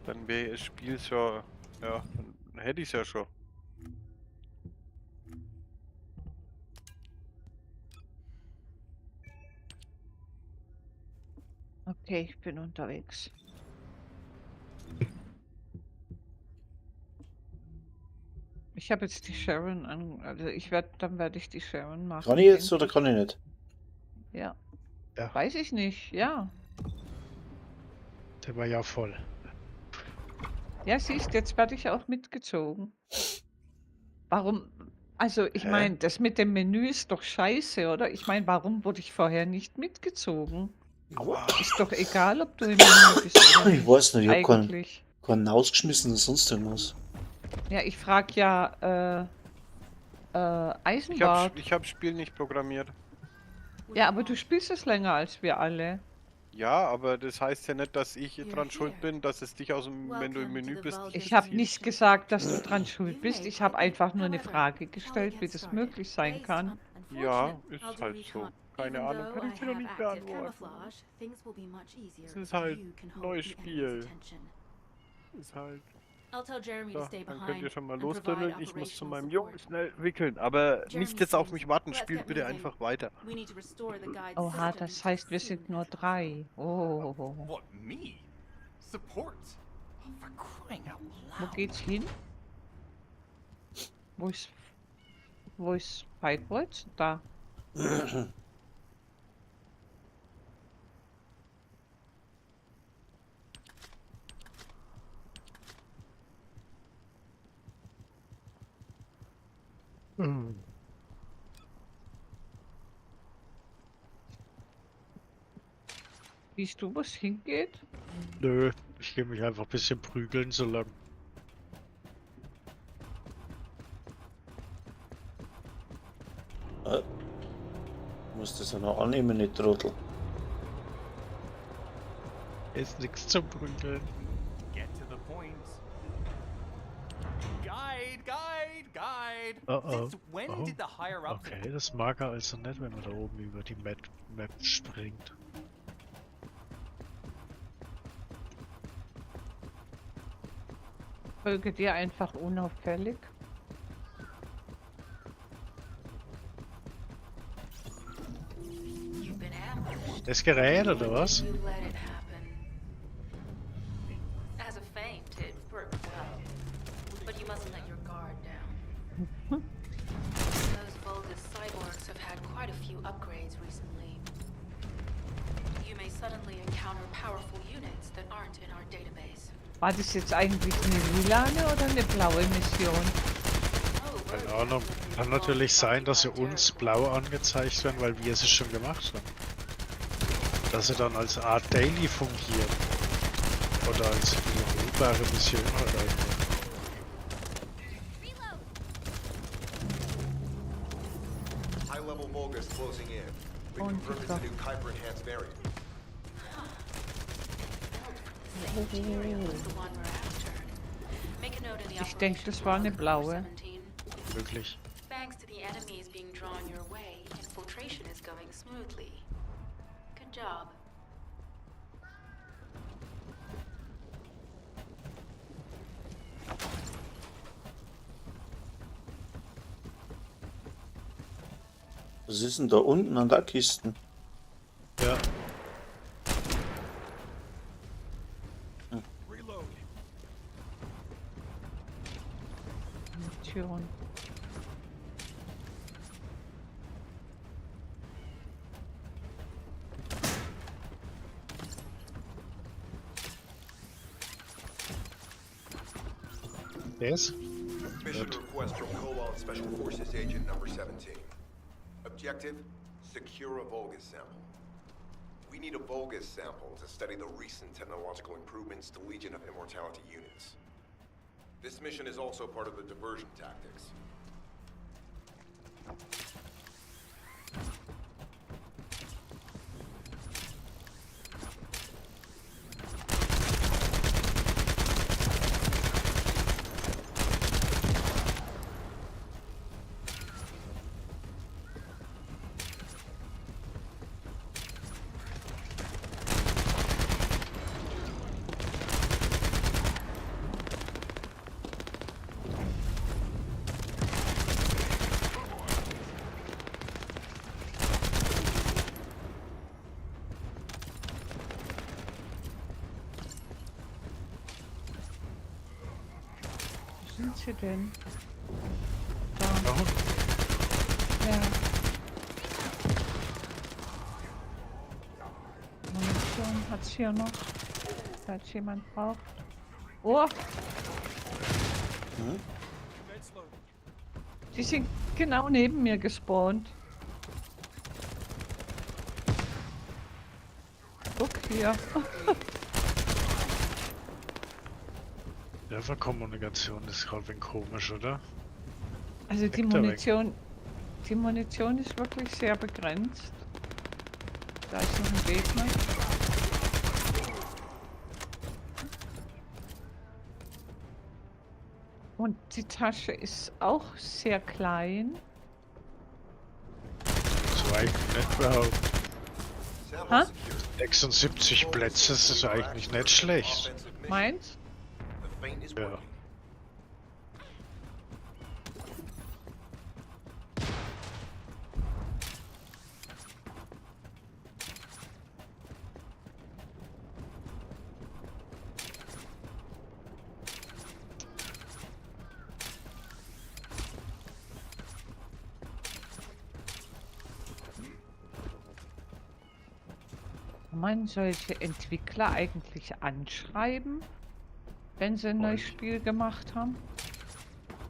dann wäre das Spiel schon, ja, dann hätte ich's ja schon. Okay, ich bin unterwegs. Ich habe jetzt die Sharon an, also ich werde, dann werde ich die Sharon machen. Kann ich jetzt denke oder kann ich nicht? ich. Ja. Ja. Weiß ich nicht, ja. Der war ja voll. Ja, siehst, jetzt werde ich auch mitgezogen. Warum? Also, ich Hä? meine, das mit dem Menü ist doch scheiße, oder? Ich meine, warum wurde ich vorher nicht mitgezogen? Ist doch egal, ob du im Menü bist oder Ich nicht. weiß nicht, ich hab Eigentlich. keinen rausgeschmissen oder sonst irgendwas. Ja, ich frage ja Ich Eisenbart. hab, ich hab Spiel nicht programmiert. Ja, aber du spielst es länger als wir alle. Ja, aber das heißt ja nicht, dass ich dran schuld bin, dass es dich aus dem, wenn du im Menü bist, dich Ich habe zieht. nicht gesagt, dass du dran schuld bist. Ich habe einfach nur eine Frage gestellt, wie das möglich sein kann. Ja, ist halt so. Keine Ahnung, kann ich dir noch nicht beantworten. Es ist halt ein neues Spiel. Ist halt. I'll tell Jeremy to So, stay dann könnt ihr behind schon mal and provide losdümmeln. Ich muss zu operational meinem Jungen schnell wickeln. Aber nicht jetzt auf mich warten, Let's spielt get bitte moving. einfach weiter. We need to restore the guide's Oha, systems das heißt, wir sind nur drei. Oh. What, me? Support? Oh, for crying out Wo loud. geht's hin? Wo ist Fightwatch? Da. Hm. Siehst du, wo es hingeht? Nö, ich gehe mich einfach ein bisschen prügeln, solange. Muss das ja noch annehmen, nicht Trottel. Ist nichts zum Prügeln. Get to the point. Guide, guide, guide. Oh oh. Since when Oh. did the higher ups Okay, das mag er also nicht, wenn man da oben über die Map springt. Folge dir einfach unauffällig. You've been ambushed. Das Gerät oder was? You let it happen. As a feint, it worked well. But you mustn't let your guard down. Those Vulgus cyborgs have had quite a few upgrades recently. You may suddenly encounter powerful units that aren't in our database. War das jetzt eigentlich eine lilane oder eine blaue Mission? Keine Ahnung. Kann natürlich sein, dass sie uns blau angezeigt werden, weil wir sie schon gemacht haben. Dass sie dann als Art Daily fungieren. Oder als wiederholbare Mission halt einfach. High-level Vulgus closing in. We Und confirm it's so. the new Kuiper enhanced variant. Same material as the one we're after. Make a note in the Ich denke, das war eine blaue. Möglich. Thanks to the enemies being drawn your way, infiltration is going smoothly. Good job. Was ist denn da unten an der Kisten? Ja. Munition. Yes? Mission Good. request from Cobalt Special Forces Agent Number 17. Objective, secure a Vulgus sample. We need a Vulgus sample to study the recent technological improvements to Legion of Immortality units. This mission is also part of the diversion tactics. Wo sind sie denn? Da. Da unten. Ja. Munition hat's hier noch. Falls jemand braucht. Oh! Hm? Die sind genau neben mir gespawnt. Guck hier. Serverkommunikation ist gerade ein wenig komisch, oder? Also die Weg da weg. Munition ist wirklich sehr begrenzt. Da ist noch ein Gegner. Und die Tasche ist auch sehr klein. So eigentlich nicht behaupten. Hä? 76 Plätze, das ist eigentlich nicht schlecht. Meins? Ja. Kann man solche Entwickler eigentlich anschreiben, wenn sie ein neues Spiel gemacht haben?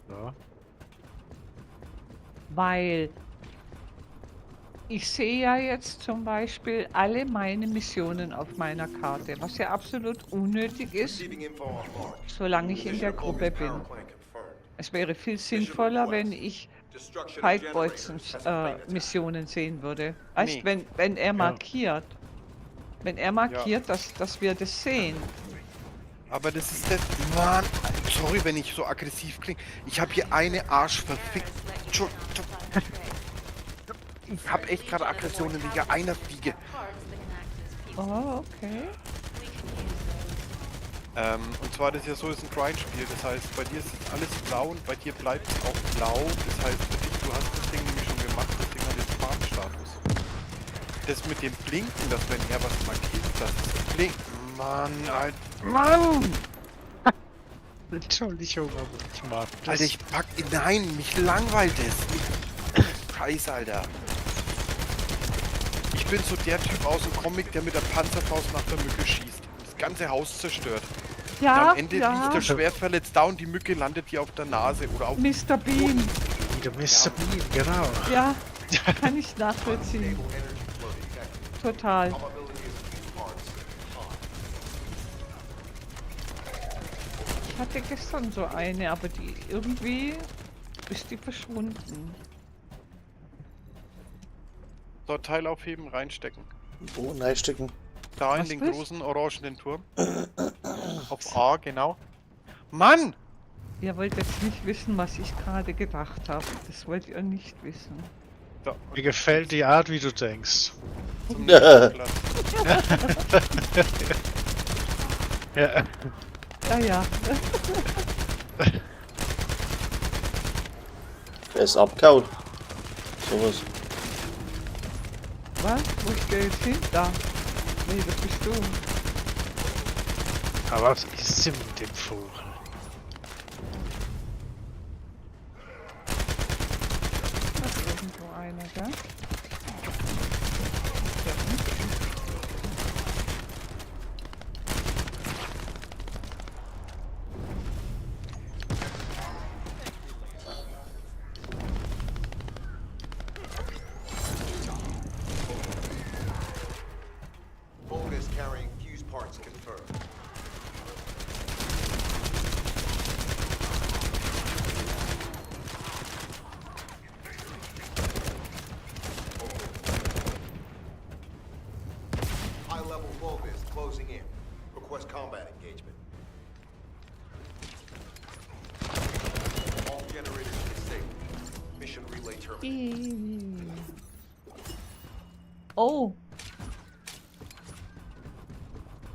Ja. Weil ich sehe ja jetzt zum Beispiel alle meine Missionen auf meiner Karte, was ja absolut unnötig ist, solange ich in der Gruppe bin. Es wäre viel sinnvoller, wenn ich Pike-Bolzens Missionen sehen würde. Weißt, Nee. wenn er Ja. markiert. Wenn er markiert, dass wir das sehen. Aber das ist das... Mann, sorry, wenn ich so aggressiv klinge. Ich habe hier eine Arschverfick... Ich hab echt gerade Aggressionen wegen einer Fliege. Oh, okay. Und zwar, das ist ja so, ist ein Grind-Spiel. Das heißt, bei dir ist jetzt alles blau und bei dir bleibt es auch blau. Das heißt, für dich, du hast das Ding nämlich schon gemacht, das Ding hat jetzt Farmstatus. Das mit dem Blinken, dass wenn er was markiert, dass es blinkt. Mann, Alter. Mann! Entschuldigung, aber ich mag das. Alter, ich pack... Nein, mich langweilt es. Scheiße, Alter. Ich bin so der Typ aus dem Comic, der mit der Panzerfaust nach der Mücke schießt. Das ganze Haus zerstört. Ja, und am Ende ja. liegt er schwer verletzt da und die Mücke landet hier auf der Nase oder auf... Mr. Bean. Wieder Mr. Bean, genau. Ja, kann ich nachvollziehen. Total. Ich hatte gestern so eine, aber die irgendwie ist die verschwunden. So, Teil aufheben, reinstecken. Wo reinstecken? Da in Was den willst? großen orangenen Turm. Auf A, genau. Mann! Ihr wollt jetzt nicht wissen, was ich gerade gedacht habe. Das wollt ihr nicht wissen. So, Mir gefällt die Art, wie du denkst. zum nächsten Platz. Ja. Ja, ja. Er ist abgehauen. Sowas. Was? Wo ist der jetzt hin? Da. Nee, das bist du. Aber was ist denn mit dem Vogel? Terminated. Oh.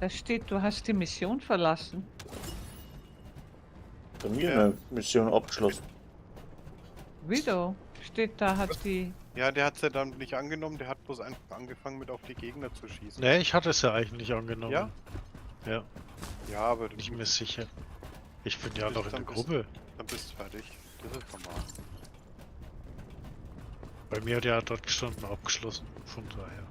Da steht, du hast die Mission verlassen. Bei mir eine Mission abgeschlossen. Widow steht da, hat die. Ja, der hat's ja dann nicht angenommen, der hat bloß einfach angefangen, mit auf die Gegner zu schießen. Ne, ich hatte es ja eigentlich angenommen. Ja? Ja. Ja, aber du Bin ich mir sicher. Ich bin ja bist noch in dann der Gruppe. Dann bist du fertig. Das ist normal. Bei mir hat ja dort gestanden, abgeschlossen. Von daher.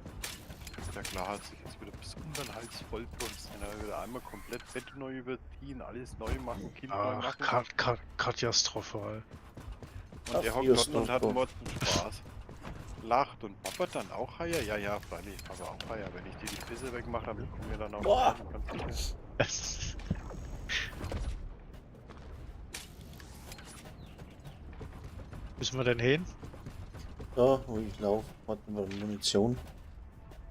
Ja klar, hat sich jetzt wieder bis unter den Hals vollbrunst. Dann wieder einmal komplett Bett neu überziehen, alles neu machen, Kind neu Ach, machen. Katastrophal. Und der Ach, hockt hier dort ist und hat noch Morten Spaß. Lacht und Papa dann auch Haier? Ja, ja, freilich, Papa auch Haier. Wenn ich dir die Pisse wegmache, dann kommen wir dann auch Boah. ganz sicher. Müssen wir denn hin? Da, wo ich laufe, warten wir Munition.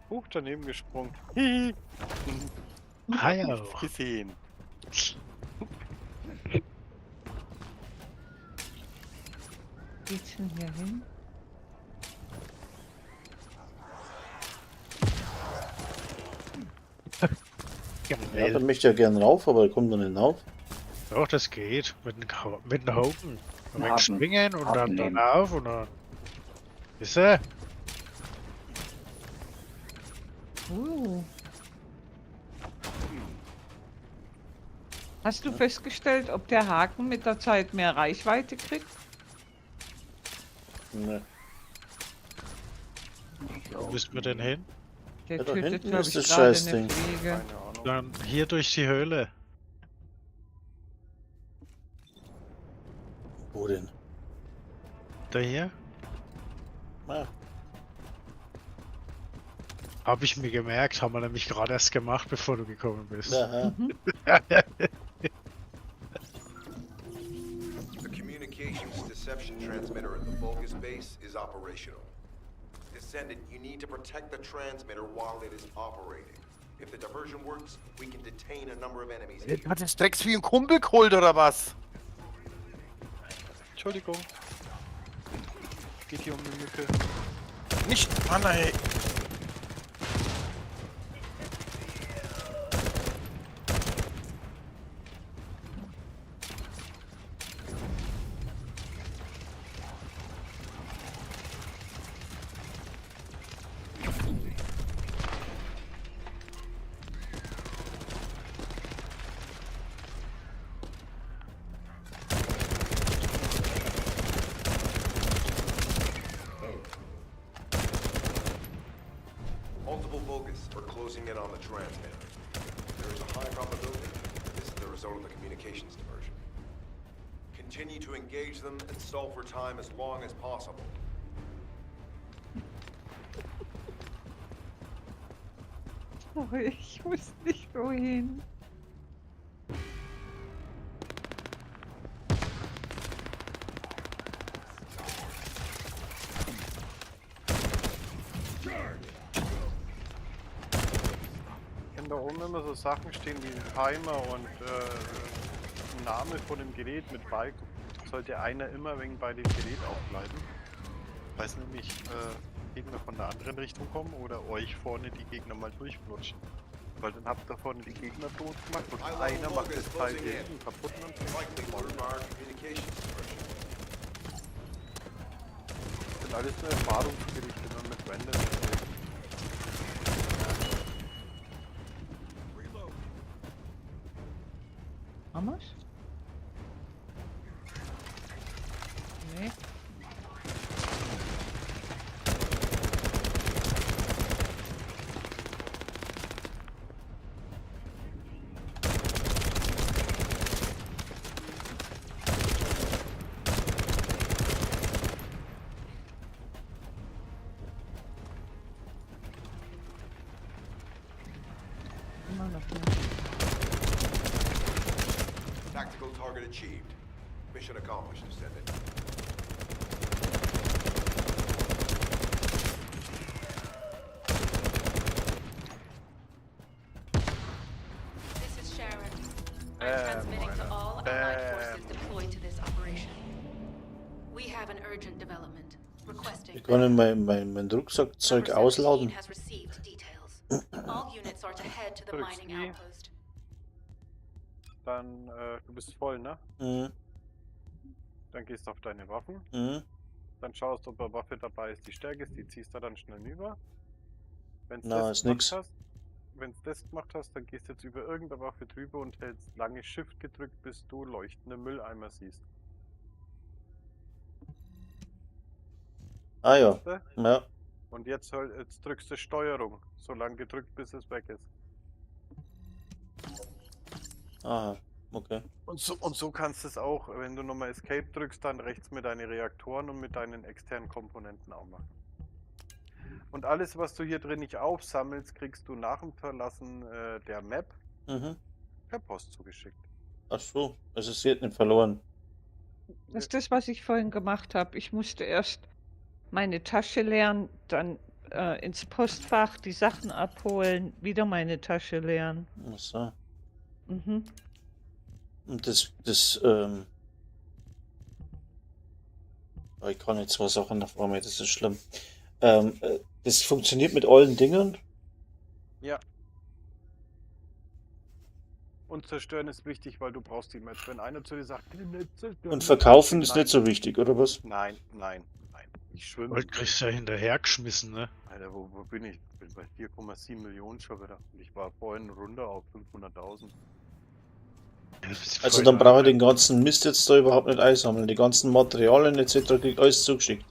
Huch, daneben gesprungen. Hihi. Haier. Nichts gesehen. Geht's denn hier hin? Ja, da möchte ich ja gern rauf, aber da kommt er nicht rauf. Doch, das geht. Mit dem Haken. Ein wenig Haken. schwingen und Haken dann nehmen. auf und dann. Ist er? Hast du festgestellt, ob der Haken mit der Zeit mehr Reichweite kriegt? Ne. Wo müssen wir denn hin? Der Ja, da tötet, hinten glaube ist ich, das gerade eine Scheißding. Fliege. Keine Ahnung. Dann hier durch die Höhle. Wo denn? Da hier? Ah, Habe ich mir gemerkt, haben wir nämlich gerade erst gemacht, bevor du gekommen bist. aha. The communications deception transmitter at the Vulgus base is operational. Descendant, you need to protect the transmitter while it is operating. If the diversion works, we can detain a number of enemies here. Hat das Drecksvieh einen Kumpel geholt oder was? Entschuldigung. Geht hier um die Mücke. Nicht, Mann, ey. Multiple Vulgus are closing in on the transmitter. There is a high probability that this is the result of the communications diversion. Continue to engage them and stall for time as long as possible. Sorry, ich wusste nicht wohin. Wenn da oben immer so Sachen stehen wie ein Timer und ein Name von dem Gerät mit Balken, sollte einer immer wegen bei dem Gerät auch bleiben. Weiß nämlich, Gegner von der anderen Richtung kommen oder euch vorne die Gegner mal durchflutschen. Weil dann habt ihr vorne die Gegner tot gemacht und einer macht das Teil hier hinten kaputt und dann Likely through our communications diversion. Das sind alles nur Erfahrungsberichte, wenn man mit Random spielt. Haben wir's? Nee. Immer noch nicht. Tactical target achieved. Mission accomplished, Descendant. This is Sharon. I'm transmitting to all allied forces deployed to this operation. We have an urgent development. Requesting Ich kann mein Rucksackzeug Number 17 ausladen. has received details. All units are to head to the Drückst mining I. outpost. Dann, du bist voll, ne? Mhm. Dann gehst du auf deine Waffen. Mhm. Dann schaust, ob eine Waffe dabei ist, die stärker ist, die ziehst du dann schnell über. Wenn's Na, das ist gemacht nix. hast, wenn's das gemacht hast, dann gehst du jetzt über irgendeine Waffe drüber und hältst lange Shift gedrückt, bis du leuchtende Mülleimer siehst. Ah ja. Siehst du? Ja. Und jetzt, jetzt drückst du Steuerung, so lange gedrückt, bis es weg ist. Aha, okay. Und so kannst du es auch, wenn du nochmal Escape drückst, dann rechts mit deinen Reaktoren und mit deinen externen Komponenten auch machen. Und alles, was du hier drin nicht aufsammelst, kriegst du nach dem Verlassen der Map per Post zugeschickt. Ach so, also es wird nicht verloren. Das ist das, was ich vorhin gemacht habe. Ich musste erst meine Tasche leeren, dann ins Postfach die Sachen abholen, wieder meine Tasche leeren. Ach so. Mhm. Und das, ich kann nicht zwei Sachen auf einmal, das ist schlimm. Das funktioniert mit allen Dingen? Ja. Und zerstören ist wichtig, weil du brauchst die Mats. Wenn einer zu dir sagt, nimm nicht zerstören, Und verkaufen ist Nein. nicht so wichtig, oder was? Nein, nein, nein. Ich schwimme. Gold kriegst du ja hinterhergeschmissen, ne? Alter, wo bin ich? Ich bin bei 4,7 Millionen schon wieder. Und ich war vorhin runter auf 500.000. Also dann brauche ich den ganzen Mist jetzt da überhaupt nicht einsammeln. Die ganzen Materialien etc. krieg ich alles zugeschickt.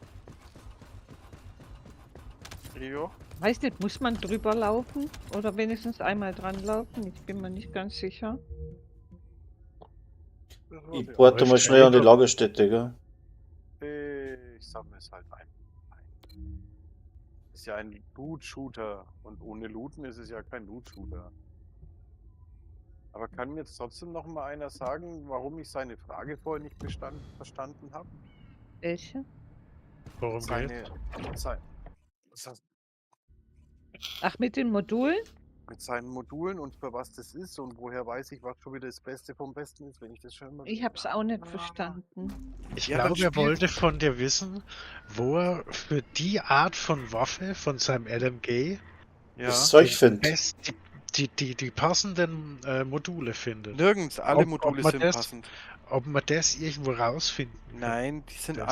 Jo. Weiß nicht, muss man drüber laufen oder wenigstens einmal dran laufen? Ich bin mir nicht ganz sicher. Ich warte mal schnell an die Lagerstätte, gell? Ich sammle es halt ein. Ist ja ein Loot-Shooter und ohne Looten ist es ja kein Loot-Shooter. Aber kann mir jetzt trotzdem noch mal einer sagen, warum ich seine Frage vorher nicht verstanden habe? Welche? Worum Seine, geht's? sein, das, Ach, mit den Modulen? mit seinen Modulen und für was das ist und woher weiß ich, was schon wieder das Beste vom Besten ist, wenn ich das schon immer Ich hab's auch nicht verstanden. Ich Ja, dann glaube, er spielt- wollte von dir wissen, wo er für die Art von Waffe von seinem LMG Ja. Das Zeug findet. die passenden Module findet. Nirgends, alle Ob Module man sind das, passend. Ob man das irgendwo rausfinden kann. Nein, die sind Das-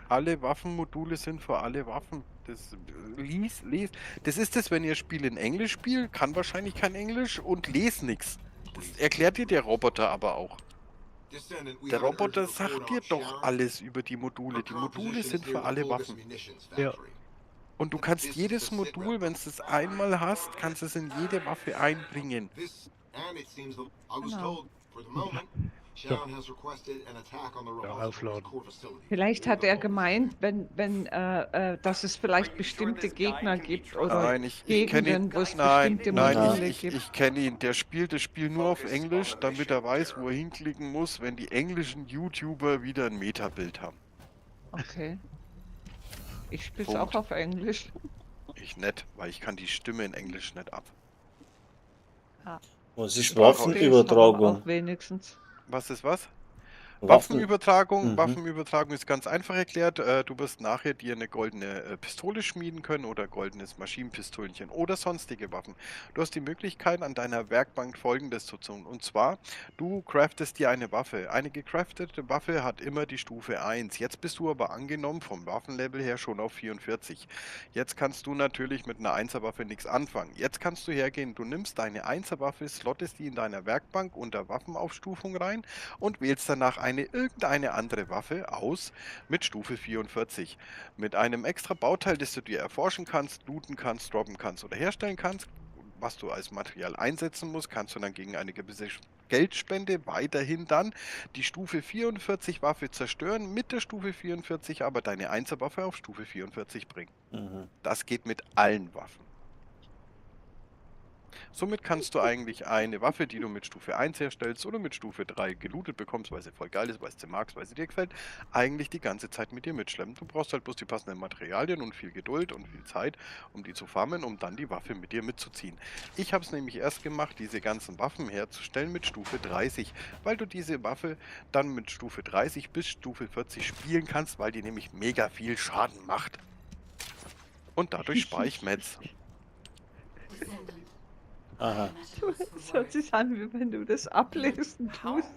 alle Waffenmodule sind für alle Waffen. Das lies, lies. Das ist das, wenn ihr Spiel in Englisch spielt, kann wahrscheinlich kein Englisch und les nix. Das erklärt dir der Roboter aber auch. Der Roboter sagt dir doch alles über die Module. Die Module sind für alle Waffen. Ja. Und du kannst jedes Modul, wenn du es einmal hast, kannst du es in jede Waffe einbringen. Genau. Ja, aufladen. Vielleicht hat er gemeint, dass es vielleicht bestimmte Gegner gibt oder Nein, ich kenne ihn. Gegenden, wo es Nein, bestimmte nein, Module ich, gibt. ich kenne ihn. Der spielt das Spiel nur auf Englisch, damit er weiß, wo er hinklicken muss, wenn die englischen YouTuber wieder ein Metabild haben. Okay. Ich spiele es Punkt. auch auf Englisch. Ich nicht, weil ich kann die Stimme in Englisch nicht ab. Ah. Was ist Ich versteh's aber Waffenübertragung? auch wenigstens. Was ist was? Waffen- Waffenübertragung, Mhm. Waffenübertragung ist ganz einfach erklärt. Du wirst nachher dir eine goldene Pistole schmieden können oder goldenes Maschinenpistolchen oder sonstige Waffen. Du hast die Möglichkeit, an deiner Werkbank Folgendes zu tun. Und zwar, du craftest dir eine Waffe. Eine gecraftete Waffe hat immer die Stufe 1. Jetzt bist du aber angenommen vom Waffenlevel her schon auf 44. Jetzt kannst du natürlich mit einer 1er-Waffe nichts anfangen. Jetzt kannst du hergehen, du nimmst deine 1er-Waffe, slottest die in deiner Werkbank unter Waffenaufstufung rein und wählst danach irgendeine andere Waffe aus mit Stufe 44. Mit einem extra Bauteil, das du dir erforschen kannst, looten kannst, droppen kannst oder herstellen kannst, was du als Material einsetzen musst, kannst du dann gegen eine gewisse Geldspende weiterhin dann die Stufe 44 Waffe zerstören, mit der Stufe 44 aber deine 1er Waffe auf Stufe 44 bringen. Mhm. Das geht mit allen Waffen. Somit kannst du eigentlich eine Waffe, die du mit Stufe 1 herstellst oder mit Stufe 3 gelootet bekommst, weil sie voll geil ist, weil sie magst, weil sie dir gefällt, eigentlich die ganze Zeit mit dir mitschleppen. Du brauchst halt bloß die passenden Materialien und viel Geduld und viel Zeit, um die zu farmen, um dann die Waffe mit dir mitzuziehen. Ich habe es nämlich erst gemacht, diese ganzen Waffen herzustellen mit Stufe 30, weil du diese Waffe dann mit Stufe 30 bis Stufe 40 spielen kannst, weil die nämlich mega viel Schaden macht. Und dadurch spare ich Mets. Aha. Es hört sich an, wie wenn du das ablesen tust.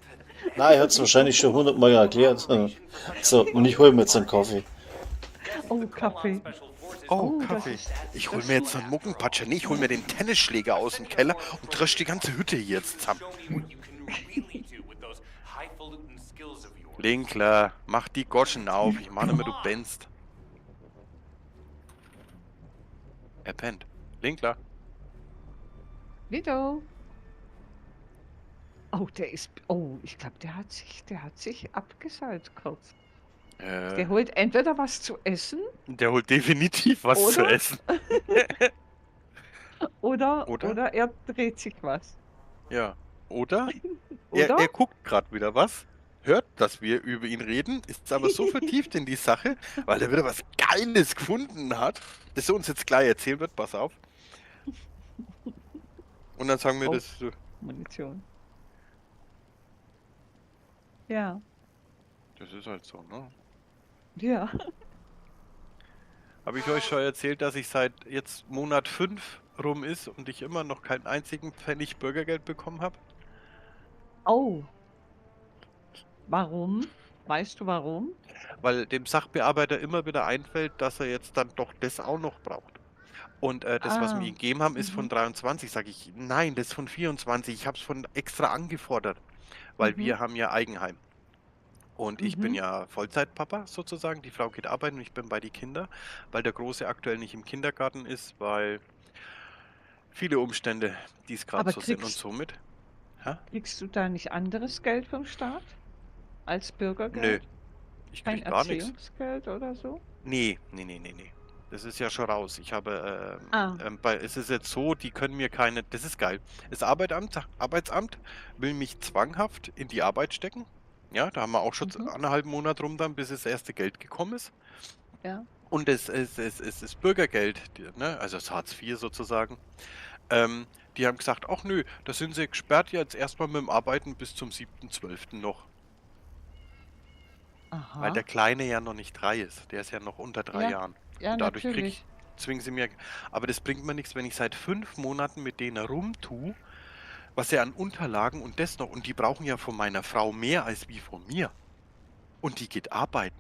Nein, er hat es wahrscheinlich schon hundertmal erklärt. So, und ich hole mir jetzt einen Kaffee. Oh, Kaffee. Oh, das Kaffee. ist- Ich hol mir jetzt einen Muckenpatscher. Nee, ich hol mir den Tennisschläger aus dem Keller und dresch die ganze Hütte hier jetzt zusammen. Linkler, mach die Goschen auf. Ich mach damit du pennst. Er pennt. Linkler. Lido. Oh, der ist. Oh, ich glaube, der hat sich abgeseilt kurz. Der holt entweder was zu essen Der holt definitiv was zu Oder? essen. oder, Oder? oder er dreht sich was. Ja. Oder? Oder? Er guckt gerade wieder was, hört, dass wir über ihn reden, ist aber so vertieft in die Sache, weil er wieder was Geiles gefunden hat, das er uns jetzt gleich erzählen wird, pass auf. Und dann sagen wir Oh. das. Munition. Ja, Das ist halt so, ne? ja. Habe ich euch schon erzählt, dass ich seit jetzt Monat 5 rum ist und ich immer noch keinen einzigen Pfennig Bürgergeld bekommen habe? Oh. Warum? Weißt du warum? Weil dem Sachbearbeiter immer wieder einfällt, dass er jetzt dann doch das auch noch braucht. Und das, was Ah, wir ihm gegeben haben, ist von 23. Sage ich, nein, das ist von 24. Ich habe es von extra angefordert, weil Mhm. wir haben ja Eigenheim. Und ich bin Mhm. ja Vollzeitpapa sozusagen. Die Frau geht arbeiten und ich bin bei die Kinder, weil der Große aktuell nicht im Kindergarten ist, weil viele Umstände, die es gerade Aber so sind und kriegst- somit. Hä? Kriegst du da nicht anderes Geld vom Staat? Als Nö, Bürgergeld? ich Kein krieg gar nichts. Erziehungsgeld oder so? Nee, nee, nee, nee, nee. Das ist ja schon raus. Ich habe, Ah. es ist jetzt so, die können mir keine, das ist geil. Das Arbeitsamt will mich zwanghaft in die Arbeit stecken. Ja, da haben wir auch schon Mhm. anderthalb Monat rum dann, bis das erste Geld gekommen ist. Ja. Und es ist Bürgergeld, die, ne? Also das Hartz IV sozusagen. Die haben gesagt, ach nö, da sind sie gesperrt jetzt erstmal mit dem Arbeiten bis zum 7.12. noch. Aha. Weil der Kleine ja noch nicht 3 ist. Der ist ja noch unter 3 Ja. Jahren. Ja, Und dadurch krieg natürlich. ich, zwingen sie mir. Aber das bringt mir nichts, wenn ich seit 5 Monaten mit denen rumtue, was ja an Unterlagen und das noch. Und die brauchen ja von meiner Frau mehr als wie von mir. Und die geht arbeiten.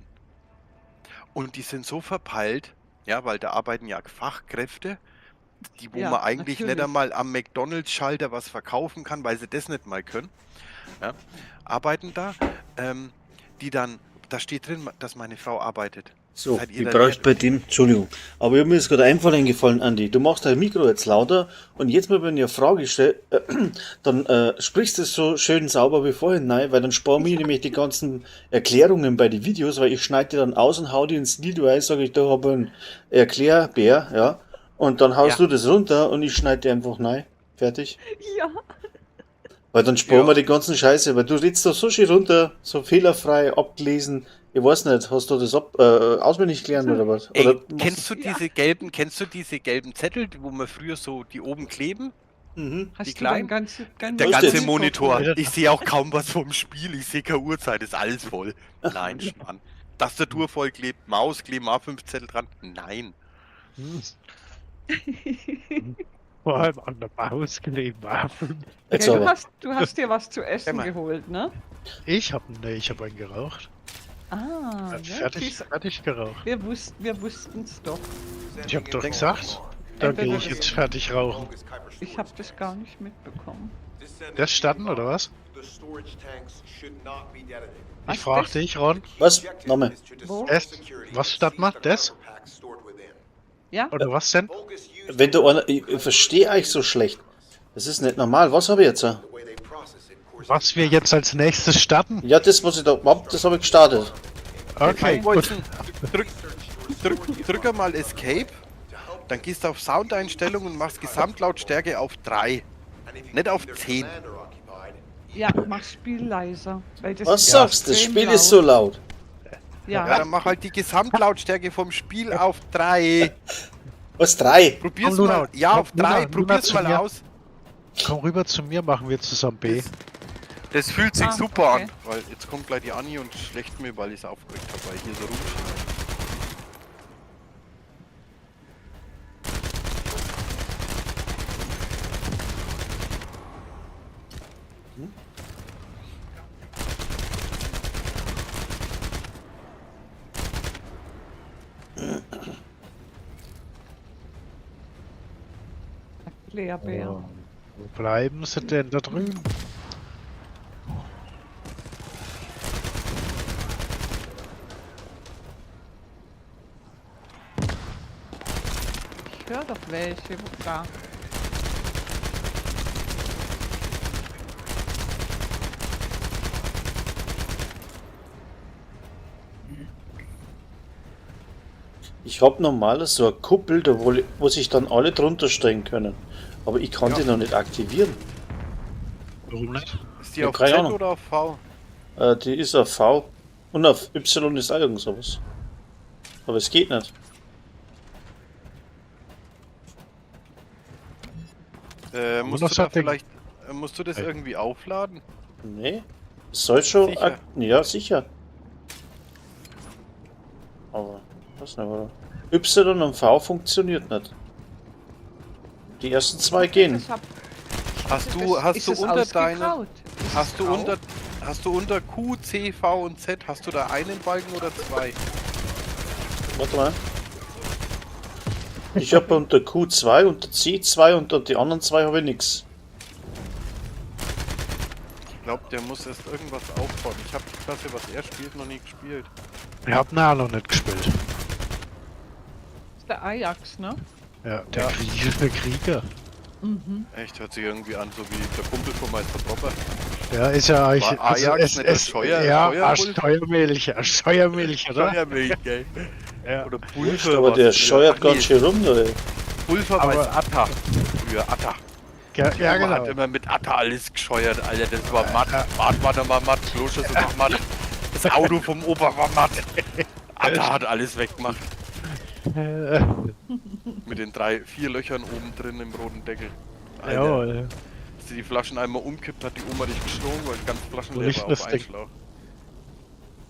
Und die sind so verpeilt, ja, weil da arbeiten ja Fachkräfte, die, wo Ja, man eigentlich nicht natürlich. einmal am McDonalds-Schalter was verkaufen kann, weil sie das nicht mal können, ja, arbeiten da, die dann, da steht drin, dass meine Frau arbeitet. So, Seit ich ihrer bräuchte Lehre. bei dem, Entschuldigung, aber ich hab mir ist gerade einfach eingefallen, Andi. Du machst dein Mikro jetzt lauter und jetzt mal, wenn ich eine Frage stelle, dann sprichst du es so schön sauber wie vorhin, nein, weil dann sparen wir nämlich die ganzen Erklärungen bei den Videos, weil ich schneide die dann aus und hau die ins Video rein, sage ich, da habe ich einen Erklärbär, ja, und dann haust Ja. du das runter und ich schneide die einfach rein. Fertig. Ja. Weil dann sparen Ja. wir die ganzen Scheiße, weil du redest da so schön runter, so fehlerfrei abgelesen. Ich weiß nicht, hast du das auswendig gelernt oder was? Ey, Oder kennst du diese gelben, kennst du diese gelben Zettel, die- wo man früher so die oben kleben? Mhm. Hast Die du dein kleinen? ganze, dein Der Was ganze denn? Monitor. Ja. Ich sehe auch kaum was vom Spiel. Ich sehe keine Uhrzeit, ist alles voll. Nein, Schmarrn. Tastatur voll klebt, Maus kleben A5 Zettel dran. Nein. Vor allem an der Maus kleben. Jetzt Ja, aber. du hast dir was zu essen Emma. geholt, ne? Ich hab, nee, ich hab einen geraucht. Ah, Hab ja, fertig, siehst- fertig geraucht. Wir wussten's doch. Ich hab doch gesagt, da gehe ich jetzt fertig rauchen. Ich habe das gar nicht mitbekommen. Das starten oder was? Was, Ich frag das? dich, Ron. Was? Nochmal. Wo? Das? Was starten wir? Das? Ja? Oder was denn? Wenn du einer, ich verstehe euch so schlecht. Das ist nicht normal. Was habe ich jetzt? Was wir jetzt als nächstes starten? Ja, das, was ich da hab, das habe ich gestartet. Okay, gut. Drück, drück, drück einmal Escape. Dann gehst du auf Soundeinstellungen und machst Gesamtlautstärke auf 3. Nicht auf 10. Ja, mach Spiel leiser. Weil das Was ist sagst du? Das extrem Spiel ist so laut. Ja. Ja, dann mach halt die Gesamtlautstärke vom Spiel auf 3. Was, 3? Probier's Komm, Luna, mal. Ja, komm, auf Luna, 3. Luna, Probier's zu mal mir. aus. Komm rüber zu mir, machen wir zusammen B. Das fühlt sich Ah, super okay. an. Weil jetzt kommt gleich die Anni und schlecht mir, weil ich es aufgeregt habe, weil ich hier so rumschiebe. Erklärbär. Oh, wo bleiben sie denn da drüben? Ich höre doch welche. Wo da? Ich habe normal so eine Kuppel, da wo sich dann alle drunter stellen können. Aber ich kann Ja. die noch nicht aktivieren. Warum nicht? Ist die Ja, auf keine Z Ahnung. oder auf V? Die ist auf V. Und auf Y ist auch irgend sowas. Aber es geht nicht. Musst noch du so da ein Ding. vielleicht. Musst du das irgendwie aufladen? Nee. Es soll schon. Sicher. Ja, sicher. Aber, was nicht, oder? Y und V funktioniert nicht. Die ersten zwei gehen. Das hab, Hast du, das, hast ist du es unter deinen. ausgegraut? Ist Hast es du grau? unter. Hast du unter Q, C, V und Z, hast du da einen Balken oder zwei? Warte mal. Ich habe unter Q2, unter C2 und unter die anderen zwei habe ich nichts. Ich glaube, der muss erst irgendwas aufbauen. Ich habe die Klasse, was er spielt, noch nie gespielt. Ich hab ihn auch noch nicht gespielt. Das ist der Ajax, ne? Ja, der griechische Krieger. Mhm. Echt, hört sich irgendwie an, so wie der Kumpel von Meister Propper. Ja, ist ja eigentlich. War Ajax nicht der Scheuer- ja, Scheuerpulver? Scheuermilch, Scheuermilch, oder? Scheuermilch, gell? Ja. Oder Wurscht, Pulver. aber war's der früher. scheuert Ach, ganz nee, schön rum, da, ey. Pulver Aber- war Atta. Früher Atta. Ja, Die ja, Oma genau. hat immer mit Atta alles gescheuert, Alter. Das war matt. Bad war da war matt, Kloschüssel war matt. Das Auto vom Opa war matt. Atta hat alles weggemacht. Mit den 3, 4 Löchern oben drin im roten Deckel. Alter. Jawohl. Als sie die Flaschen einmal umkippt, hat die Oma dich geschlagen, weil die ganze Flaschen Wo leer liegt war denn auf das einen Ding? Schlauch.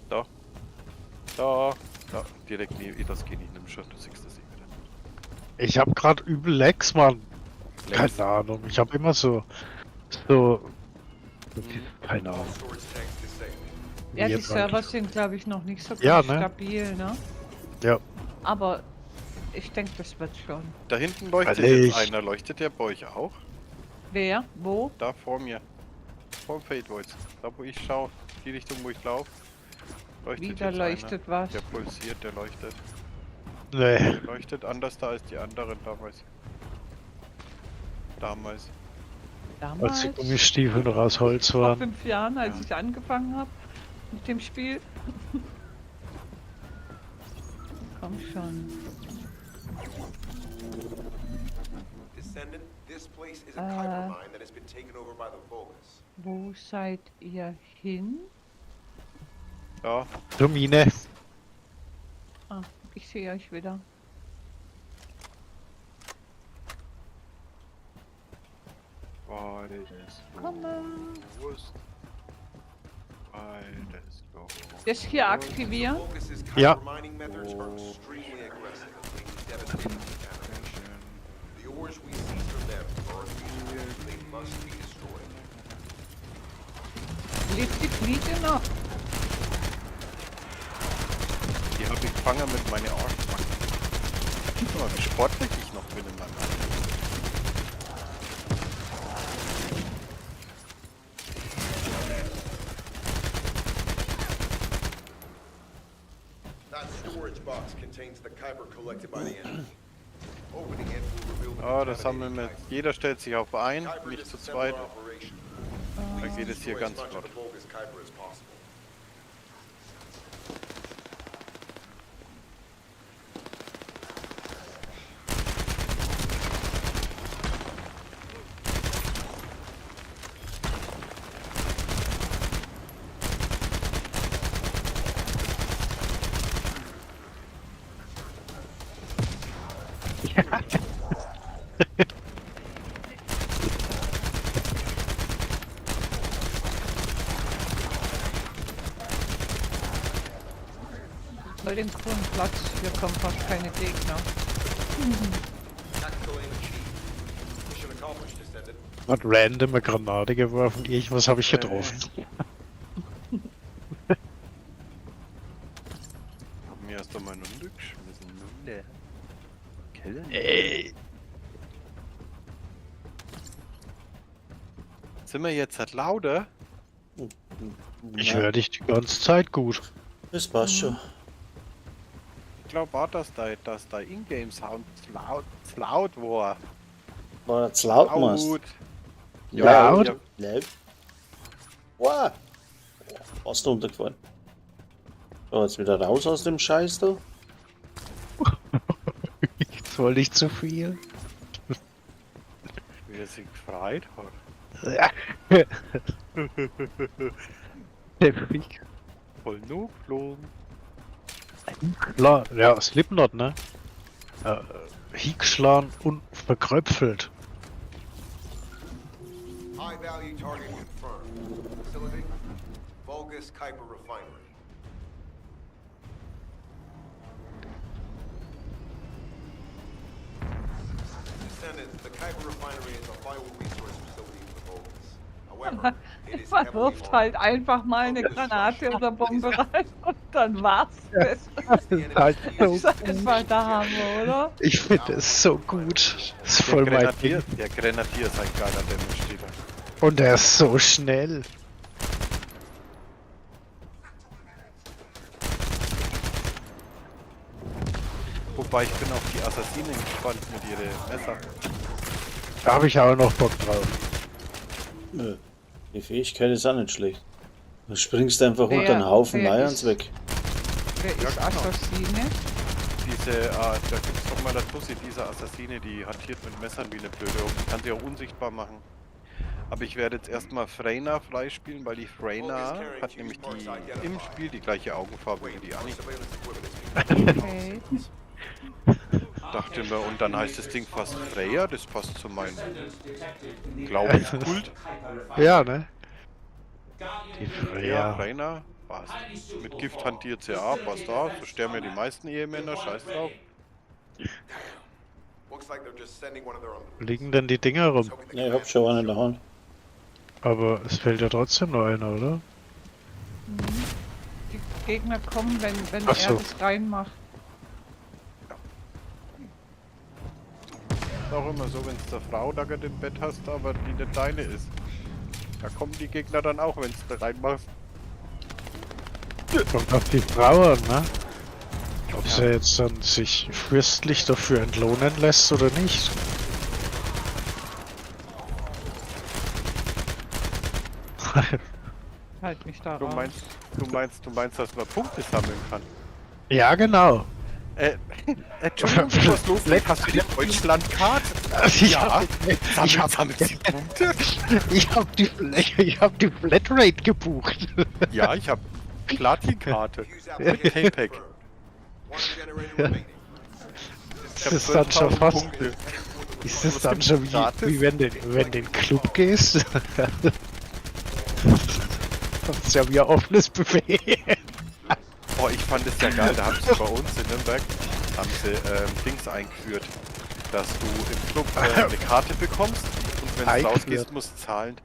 Da. Da. Da. Direkt neben. Das geht nicht, nimm schon, du siehst das eh wieder. Ich hab grad übel Lags, Mann. Lags? Keine Ahnung. Ich hab immer so. So. Keine Ahnung. Ja, die Weird Server eigentlich. sind, glaube ich, noch nicht so ganz Ja, ne? stabil, ne? Ja. Aber ich denke, das wird schon. Da hinten leuchtet Ehrlich? jetzt einer. Leuchtet der bei euch auch? Wer? Wo? Da vor mir. Vor dem Fade Voice. Da wo ich schaue. Die Richtung, wo ich laufe. Leuchtet Wieder jetzt leuchtet einer. was. Der pulsiert, der leuchtet. Nee. Der leuchtet anders da als die anderen damals. Damals. Damals? Als die Gummistiefel noch aus Holz Vor waren. 5 Jahren, als ich angefangen habe mit dem Spiel. Komm schon. Descendant, this place is a Kyber mine that has been taken over by the Vulgus. Wo seid ihr hin? Ja. Zur Mine. Ah, ich sehe euch wieder. Weil es Komme. Wurst. Weil es Das hier aktivieren? Ja. Mining methods are extremely aggressive and lead to devastating contamination. The ores we seize from them are unusable. They must be destroyed. Lebt die Fliege noch? Die habe ich gefangen mit meinen Arschbacken. Guck mal, wie sportlich ich noch bin in meinem Alter. That storage box contains the kyber collected by the enemy. Opening it will reveal the Ah, das sammeln wir. Jeder stellt sich auf ein, nicht zu zweit. Da geht es hier Destroy as ganz much of flott. the Vulgus kyber as possible. Bei dem coolen Platz, hier kommen fast keine Gegner. Tactical aim achieved. Mission accomplished, Descendant. Hat random eine Granate geworfen. Irgendwas habe ich getroffen. Hab mir erst einmal eine geschmissen. Ne. Keller. Ey. Sind wir jetzt halt lauter? Ich höre dich die ganze Zeit gut. Das passt schon. Ich glaube auch, dass da Ingame-Sound zu laut war. War zu laut, meinst Laut. Laut? Ja, Laut. Wow. Fast runtergefallen. So, jetzt wieder raus aus dem Scheiß da. Jetzt wollte ich zu viel. Wie er sich gefreut hat. Ja. Der Fick. Voll nur geflogen. Klar, ja, Slipknot, ne? Hingeschlagen und verkröpfelt. High value target confirmed. Facility, Vulgus Kuiper Refinery. Descendant, the Kuiper Refinery is a vital resource facility for the Vulgus. However, it is Man heavily wirft halt einfach mal eine Granate oder Bombe rein und dann war's das. Das ist halt so Das ist einfach der Hammer, oder? Ich finde es so gut. Das ist voll Der mein Grenadier, Ding. der Grenadier ist ein geiler Damage-Dealer. Und er ist so schnell. Wobei ich bin auf die Assassinen gespannt mit ihren Messer. Da habe ich auch noch Bock drauf. Nö. Die Fähigkeit ist auch nicht schlecht. Du springst einfach Wer- unter einen Haufen wer Lions ist- weg. Wer Ja, ist genau. Assassine? Diese, da gibt's doch mal der Tussi, diese Assassine, die hantiert mit Messern wie eine Blöde um. Die kann sie auch unsichtbar machen. Aber ich werde jetzt erstmal Freyna freispielen, weil die Freyna hat nämlich die im Spiel die gleiche Augenfarbe wie die Annie. Okay. Dachte mir, und dann heißt das Ding fast Freya, das passt zu meinem Glaubenskult. Ja, ne? Die Ja, Freya. Freyna, passt. Mit Gift hantiert sie auch, passt auch. So sterben ja die meisten Ehemänner, scheiß drauf. Looks like they're just sending one of their own. Wo liegen denn die Dinger rum? Ja, ich hab schon einen in der Hand. Aber es fehlt ja trotzdem noch einer, oder? Mhm. Die Gegner kommen, wenn Ach er so. das reinmacht. Ist auch immer so, wenn du eine Frau da im Bett hast, aber die nicht deine ist. Da kommen die Gegner dann auch, wenn du reinmachst. Kommt auf die Frau an, ne? Ob sie jetzt dann sich fürstlich dafür entlohnen lässt oder nicht. Halt mich da Du raus. meinst, dass man Punkte sammeln kann? Ja, genau. Entschuldigung, bevor es losgeht, hast du die Deutschlandcard? Ich Ja. hab, Sammeln Sie Punkte? ich hab die Flatrate gebucht. Ja, ich hab Platin-Karte. Mit Payback. Ist das dann schon 12.000 fast, Punkte. ist das Was dann gibt's schon wie, gratis? wie wenn du wenn du in den Club gehst? Das ist ja wie ein offenes Buffet. Oh, ich fand es ja geil, da haben sie bei uns in Nürnberg haben sie, Dings eingeführt, dass du im Club eine Karte bekommst und wenn du Eingeführt. rausgehst, musst du zahlen.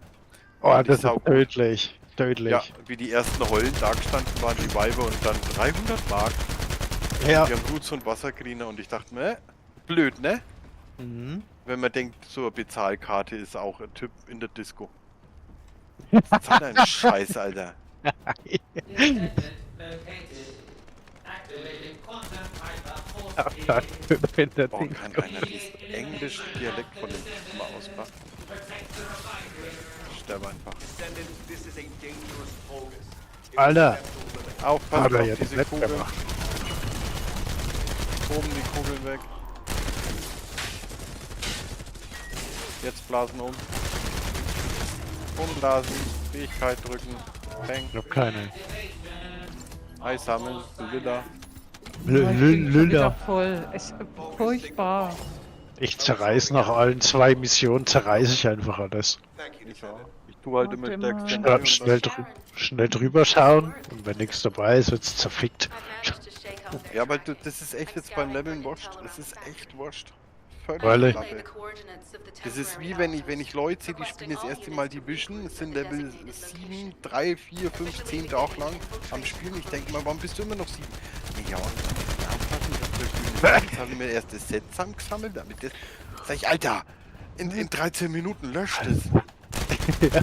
Oh, Fand ich das ist saugut. tödlich. Tödlich. Ja, wie die ersten Heulen da gestanden waren, die Weiber und dann 300 Mark. Ja. Die haben Roots und Wassergriener und ich dachte mir, blöd, ne? Mhm. Wenn man denkt, so eine Bezahlkarte ist auch ein Typ in der Disco. Zahl einen Scheiß, Alter. Wenn der Oh, Ding- kann einer diesen englischen Dialekt von dem Typen mal ausmachen? Ich sterbe einfach. Descendant, this is a dangerous Vulgus. Alter. Aufpassen Hat er auf jetzt diese nicht Kugeln. gemacht. Oben die Kugeln weg. Jetzt blasen um. Umblasen. Fähigkeit drücken. Bang. Ich hab keine. Ei sammeln. Lilla. Ich bin schon wieder Lüller. voll. Es ist furchtbar. Ich zerreiß nach allen 2 Missionen, zerreiß ich einfach alles. Ich auch. Ich Du halt immer Warte stärkst mal. den Schnell, schnell drüber schauen und wenn nichts dabei ist, wird's zerfickt. Ja, aber du, das ist echt jetzt beim Leveln wurscht. Es ist echt wurscht. Völlig Weil ich- Lappe. Das ist wie wenn ich Leute sehe, die spielen das erste Mal Division, sind Level 7, 3, 4, 5, 10 Tage lang am Spielen. Ich denke mal, warum bist du immer noch 7? Nee, ja, aufpassen, ich hab jetzt habe ich mir erst das Set zusammengesammelt, damit das. Sag ich, Alter, in 13 Minuten löscht es. Ja.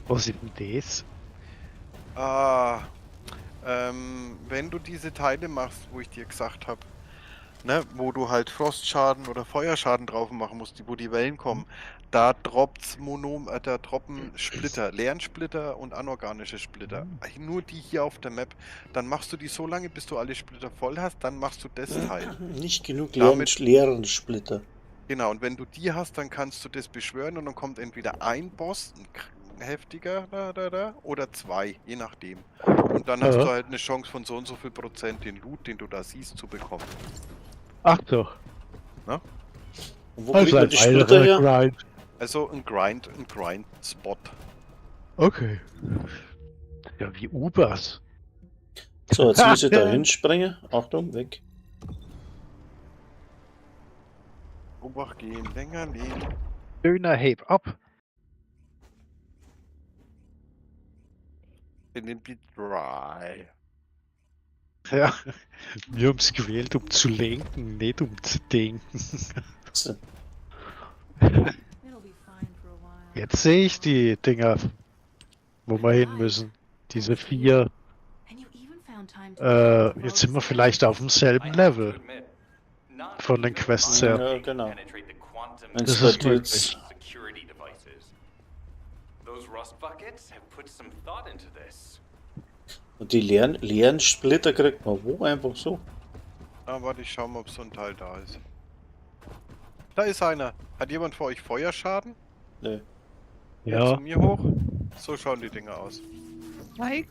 Was ist denn das? Ah, wenn du diese Teile machst, wo ich dir gesagt habe, ne, wo du halt Frostschaden oder Feuerschaden drauf machen musst, wo die Wellen kommen, da droppt's da droppen Splitter, Leerensplitter und anorganische Splitter. Nur die hier auf der Map. Dann machst du die so lange, bis du alle Splitter voll hast, dann machst du das Teil. Nicht genug Damit- leeren Splitter. Genau, und wenn du die hast, dann kannst du das beschwören und dann kommt entweder ein Boss, ein heftiger, da, oder zwei, je nachdem. Und dann hast Ja. du halt eine Chance von so und so viel Prozent den Loot, den du da siehst, zu bekommen. Ach doch. Ne? Und wo Also kriegt man ein die Splitter her? Grind. Also ein Grind, ein Grind-Spot. Okay. Ja, wie Ubers. So, jetzt muss ich da hinspringen. Achtung, weg. Obacht gehen, länger leben. Döner, heb ab. In den Beat dry. Ja, wir haben's gewählt, um zu lenken, nicht um zu denken. So. Jetzt sehe ich die Dinger, wo wir hin müssen. Diese 4. Jetzt sind wir vielleicht auf demselben Level. Von den Quests her. Ja, genau. Wenn's Das ist bei dir jetzt- möglich. Security devices. Those rust buckets have put some thought into this. Und die leeren Splitter kriegt man wo? Einfach so. Ah, warte, ich schau mal, ob so ein Teil da ist. Da ist einer. Hat jemand vor euch Feuerschaden? Nö. Ja. Zu mir hoch. So schauen die Dinger aus. Mike?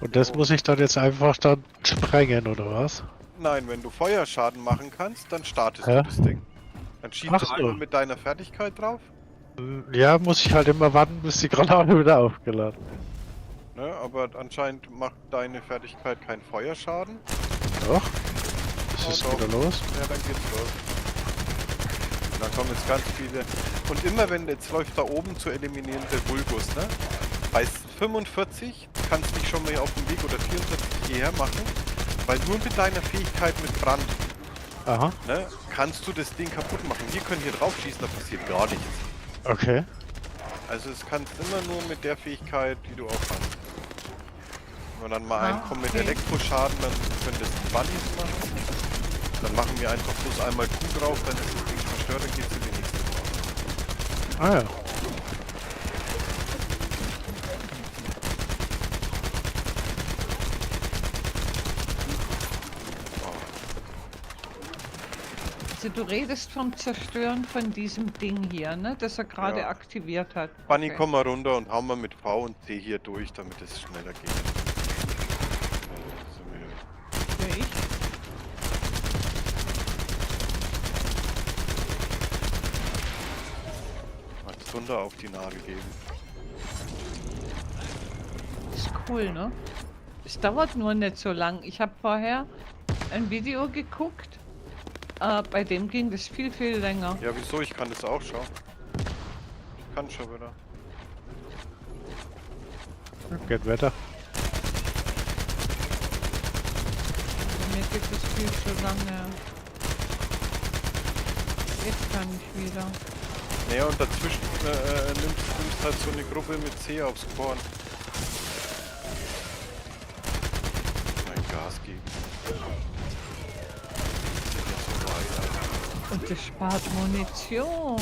Und das muss ich dann jetzt einfach dann sprengen, oder was? Nein, wenn du Feuerschaden machen kannst, dann startest Ja. du das Ding. Dann schießt Ach du so. einmal mit deiner Fertigkeit drauf. Ja, muss ich halt immer warten, bis die Granate wieder aufgeladen ist. Ne, aber anscheinend macht deine Fertigkeit keinen Feuerschaden. Doch. Ist Oh, es doch. wieder los? Ja, dann geht's los. Und dann kommen jetzt ganz viele. Und immer wenn, jetzt läuft da oben zu eliminieren der Vulgus, ne? Bei 45 kannst du dich schon mal auf dem Weg oder 44 hierher machen, weil nur mit deiner Fähigkeit mit Brand, Aha. ne, kannst du das Ding kaputt machen. Wir können hier drauf schießen, da passiert gar nichts. Okay. Also es kannst immer nur mit der Fähigkeit, die du auch hast. Wenn wir dann mal Ah, einen kommen mit okay. Elektroschaden, dann können das die Bunnies machen. Dann machen wir einfach bloß einmal Q drauf, dann ist das Ding zerstört, dann geht's in die nächste Runde. Ah ja. Also du redest vom Zerstören von diesem Ding hier, ne? Das er gerade Ja. aktiviert hat. Bunny, Okay. komm mal runter und hau mal mit V und C hier durch, damit es schneller geht. Ja, ich? Mal Zunder auf die Nadel geben. Ist cool, ne? Es dauert nur nicht so lang. Ich habe vorher ein Video geguckt, bei dem ging das viel, viel länger. Ja, wieso? Ich kann das auch schon. Ich kann schon wieder. Geht weiter. Bei mir geht es viel zu lange. Jetzt kann ich wieder. Naja, und dazwischen nimmst halt so eine Gruppe mit C aufs Korn. Mein Gas geben. So weit, Alter. Und das spart Munition.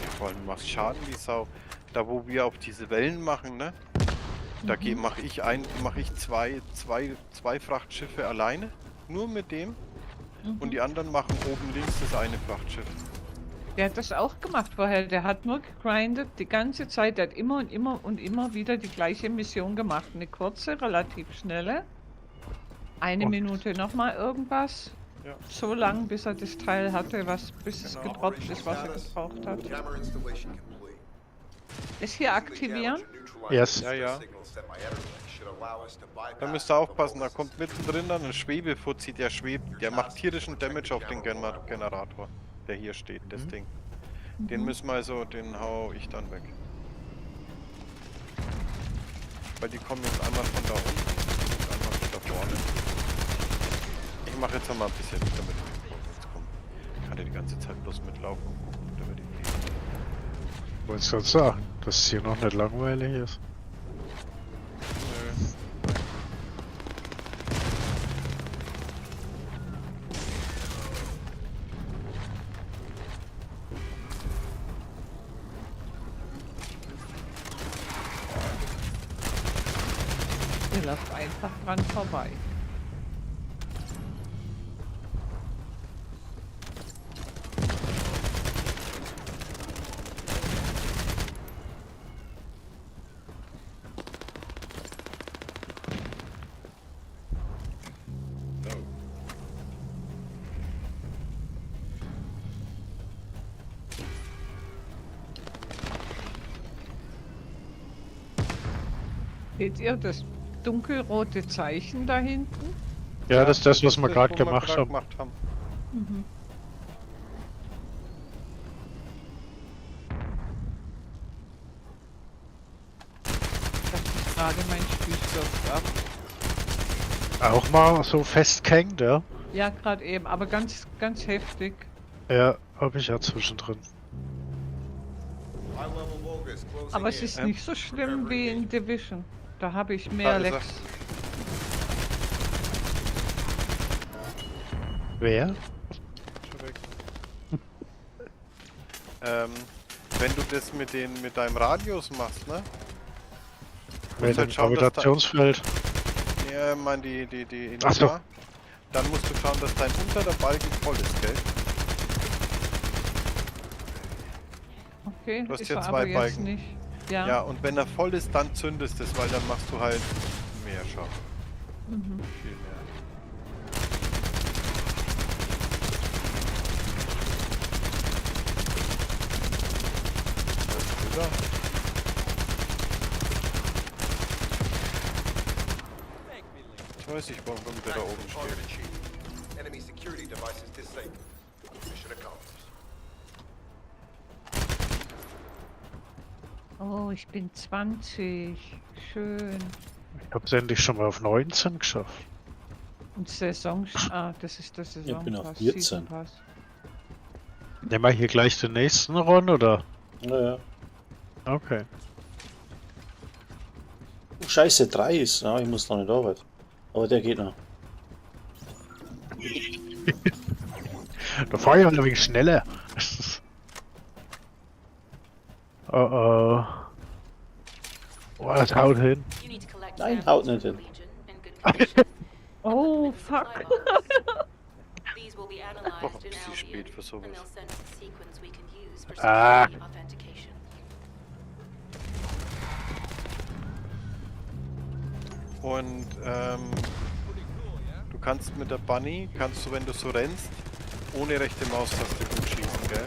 Ja, vor allem macht Schaden wie Sau. Da wo wir auf diese Wellen machen, ne? Da mach ich zwei Frachtschiffe alleine. Nur mit dem. Und die anderen machen oben links das eine Frachtschiff. Der hat das auch gemacht vorher. Der hat nur gegrindet die ganze Zeit. Der hat immer und immer und immer wieder die gleiche Mission gemacht. Eine kurze, relativ schnelle. Eine Und Minute nochmal irgendwas. Ja. So lang, bis er das Teil hatte, was, bis es Genau. gedroppt ist, was er gebraucht hat. Jammer installation complete. Das hier aktivieren? Yes. Ja, ja. Da müsst ihr aufpassen, da kommt mittendrin dann ein Schwebefuzzi, der schwebt. Der macht tierischen Damage auf den Generator, der hier steht, das Ding. Den müssen wir also, den hau ich dann weg. Weil die kommen jetzt einmal von da unten und einmal von da vorne. Ich mache jetzt noch mal ein bisschen damit wir vorwärts kommen. Ich kann ja die ganze Zeit bloß mitlaufen und gucken, da wird die fliegen. Wollte ich gerade sagen, dass es hier noch nicht langweilig ist. Nö. Ihr lauft einfach dran vorbei. Seht ihr das dunkelrote Zeichen da hinten? Ja, das ist das, was wir das, gerade wo wir gemacht grad haben. gemacht haben. Mhm. Ich dachte gerade, mein Spiel stürzt ab. Auch mal so festhängt, ja? Ja, gerade eben, aber ganz, ganz heftig. Ja, hab ich ja zwischendrin. Aber es ist nicht so schlimm wie in Division. Da habe ich mehr Da ist er. Lecks. Wer? Schon weg. Wenn du das mit deinem Radius machst, ne? Mit Musst dem halt schauen, dass da- Gravitationsfeld. Ja, ich meine die Ach so. Enigma. Dann musst du schauen, dass dein unterer Balken voll ist, gell? Okay, Du hast ist hier er zwei aber jetzt Balken. nicht. Ja. Ja, und wenn er voll ist, dann zündest es, weil dann machst du halt mehr Schaden. Mhm. Viel mehr. Da ist drüber. Ich weiß nicht, warum der da oben steht. Enemy security devices disabled. Mission accomplished. Oh, ich bin 20. Schön. Ich hab's endlich schon mal auf 19 geschafft. Und Saison. Ah, das ist der Ich bin auf Saisonpass. 14. Season Pass. Nehmen wir hier gleich den nächsten Ron, oder? Naja. Okay. Oh, scheiße, 3 ist. Ja, ich muss noch nicht arbeiten. Aber der geht noch. Da fahr ich halt ein wenig schneller. Oh oh. Oh, das haut hin. Nein, haut nicht hin. Oh, fuck. Doch, ein bisschen spät für sowas. Ah. Und du kannst mit der Bunny, kannst du, wenn du so rennst, ohne rechte Maustaste gut schießen, gell?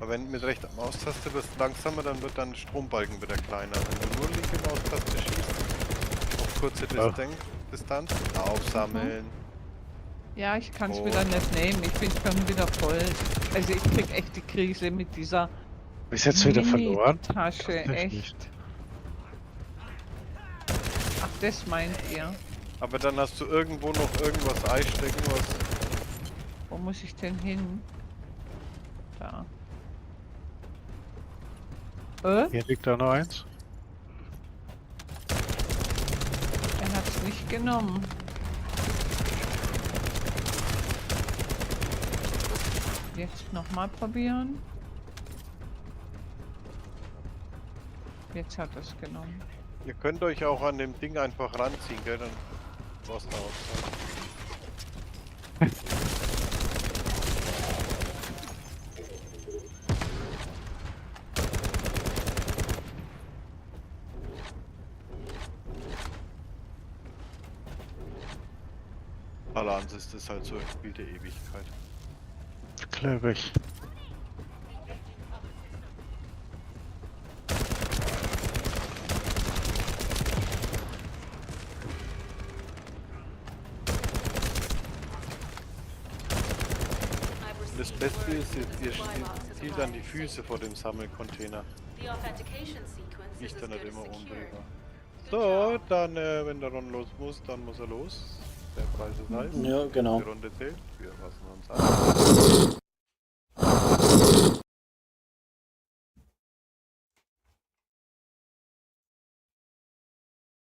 Aber wenn mit rechter Maustaste wirst du langsamer, dann wird dein Strombalken wieder kleiner. Wenn du nur linke Maustaste schießt, auf kurze Ja. Distanz, aufsammeln. Ja, ich kann's Oh. wieder nicht nehmen. Ich bin schon wieder voll. Also ich krieg echt die Krise mit dieser Ist jetzt wieder verloren? Tasche, Das nicht. echt. Ach, das meint ihr. Aber dann hast du irgendwo noch irgendwas einstecken, was... Wo muss ich denn hin? Da. Hier liegt da noch eins. Er hat's nicht genommen. Jetzt nochmal probieren. Jetzt hat er's genommen. Ihr könnt euch auch an dem Ding einfach ranziehen, gell? Dann war's da auch. Balance ist das halt so ein Spiel der Ewigkeit. Glaube ich. Und das Beste ist, ihr zielt dann die Füße vor dem Sammelcontainer. The authentication sequence Ich is as dann nicht good as immer oben secured. drüber. So, dann, wenn der Ron los muss, dann muss er los. Der Preis ist heiß. Ja, genau. Die Runde zählt. Wir fassen uns an.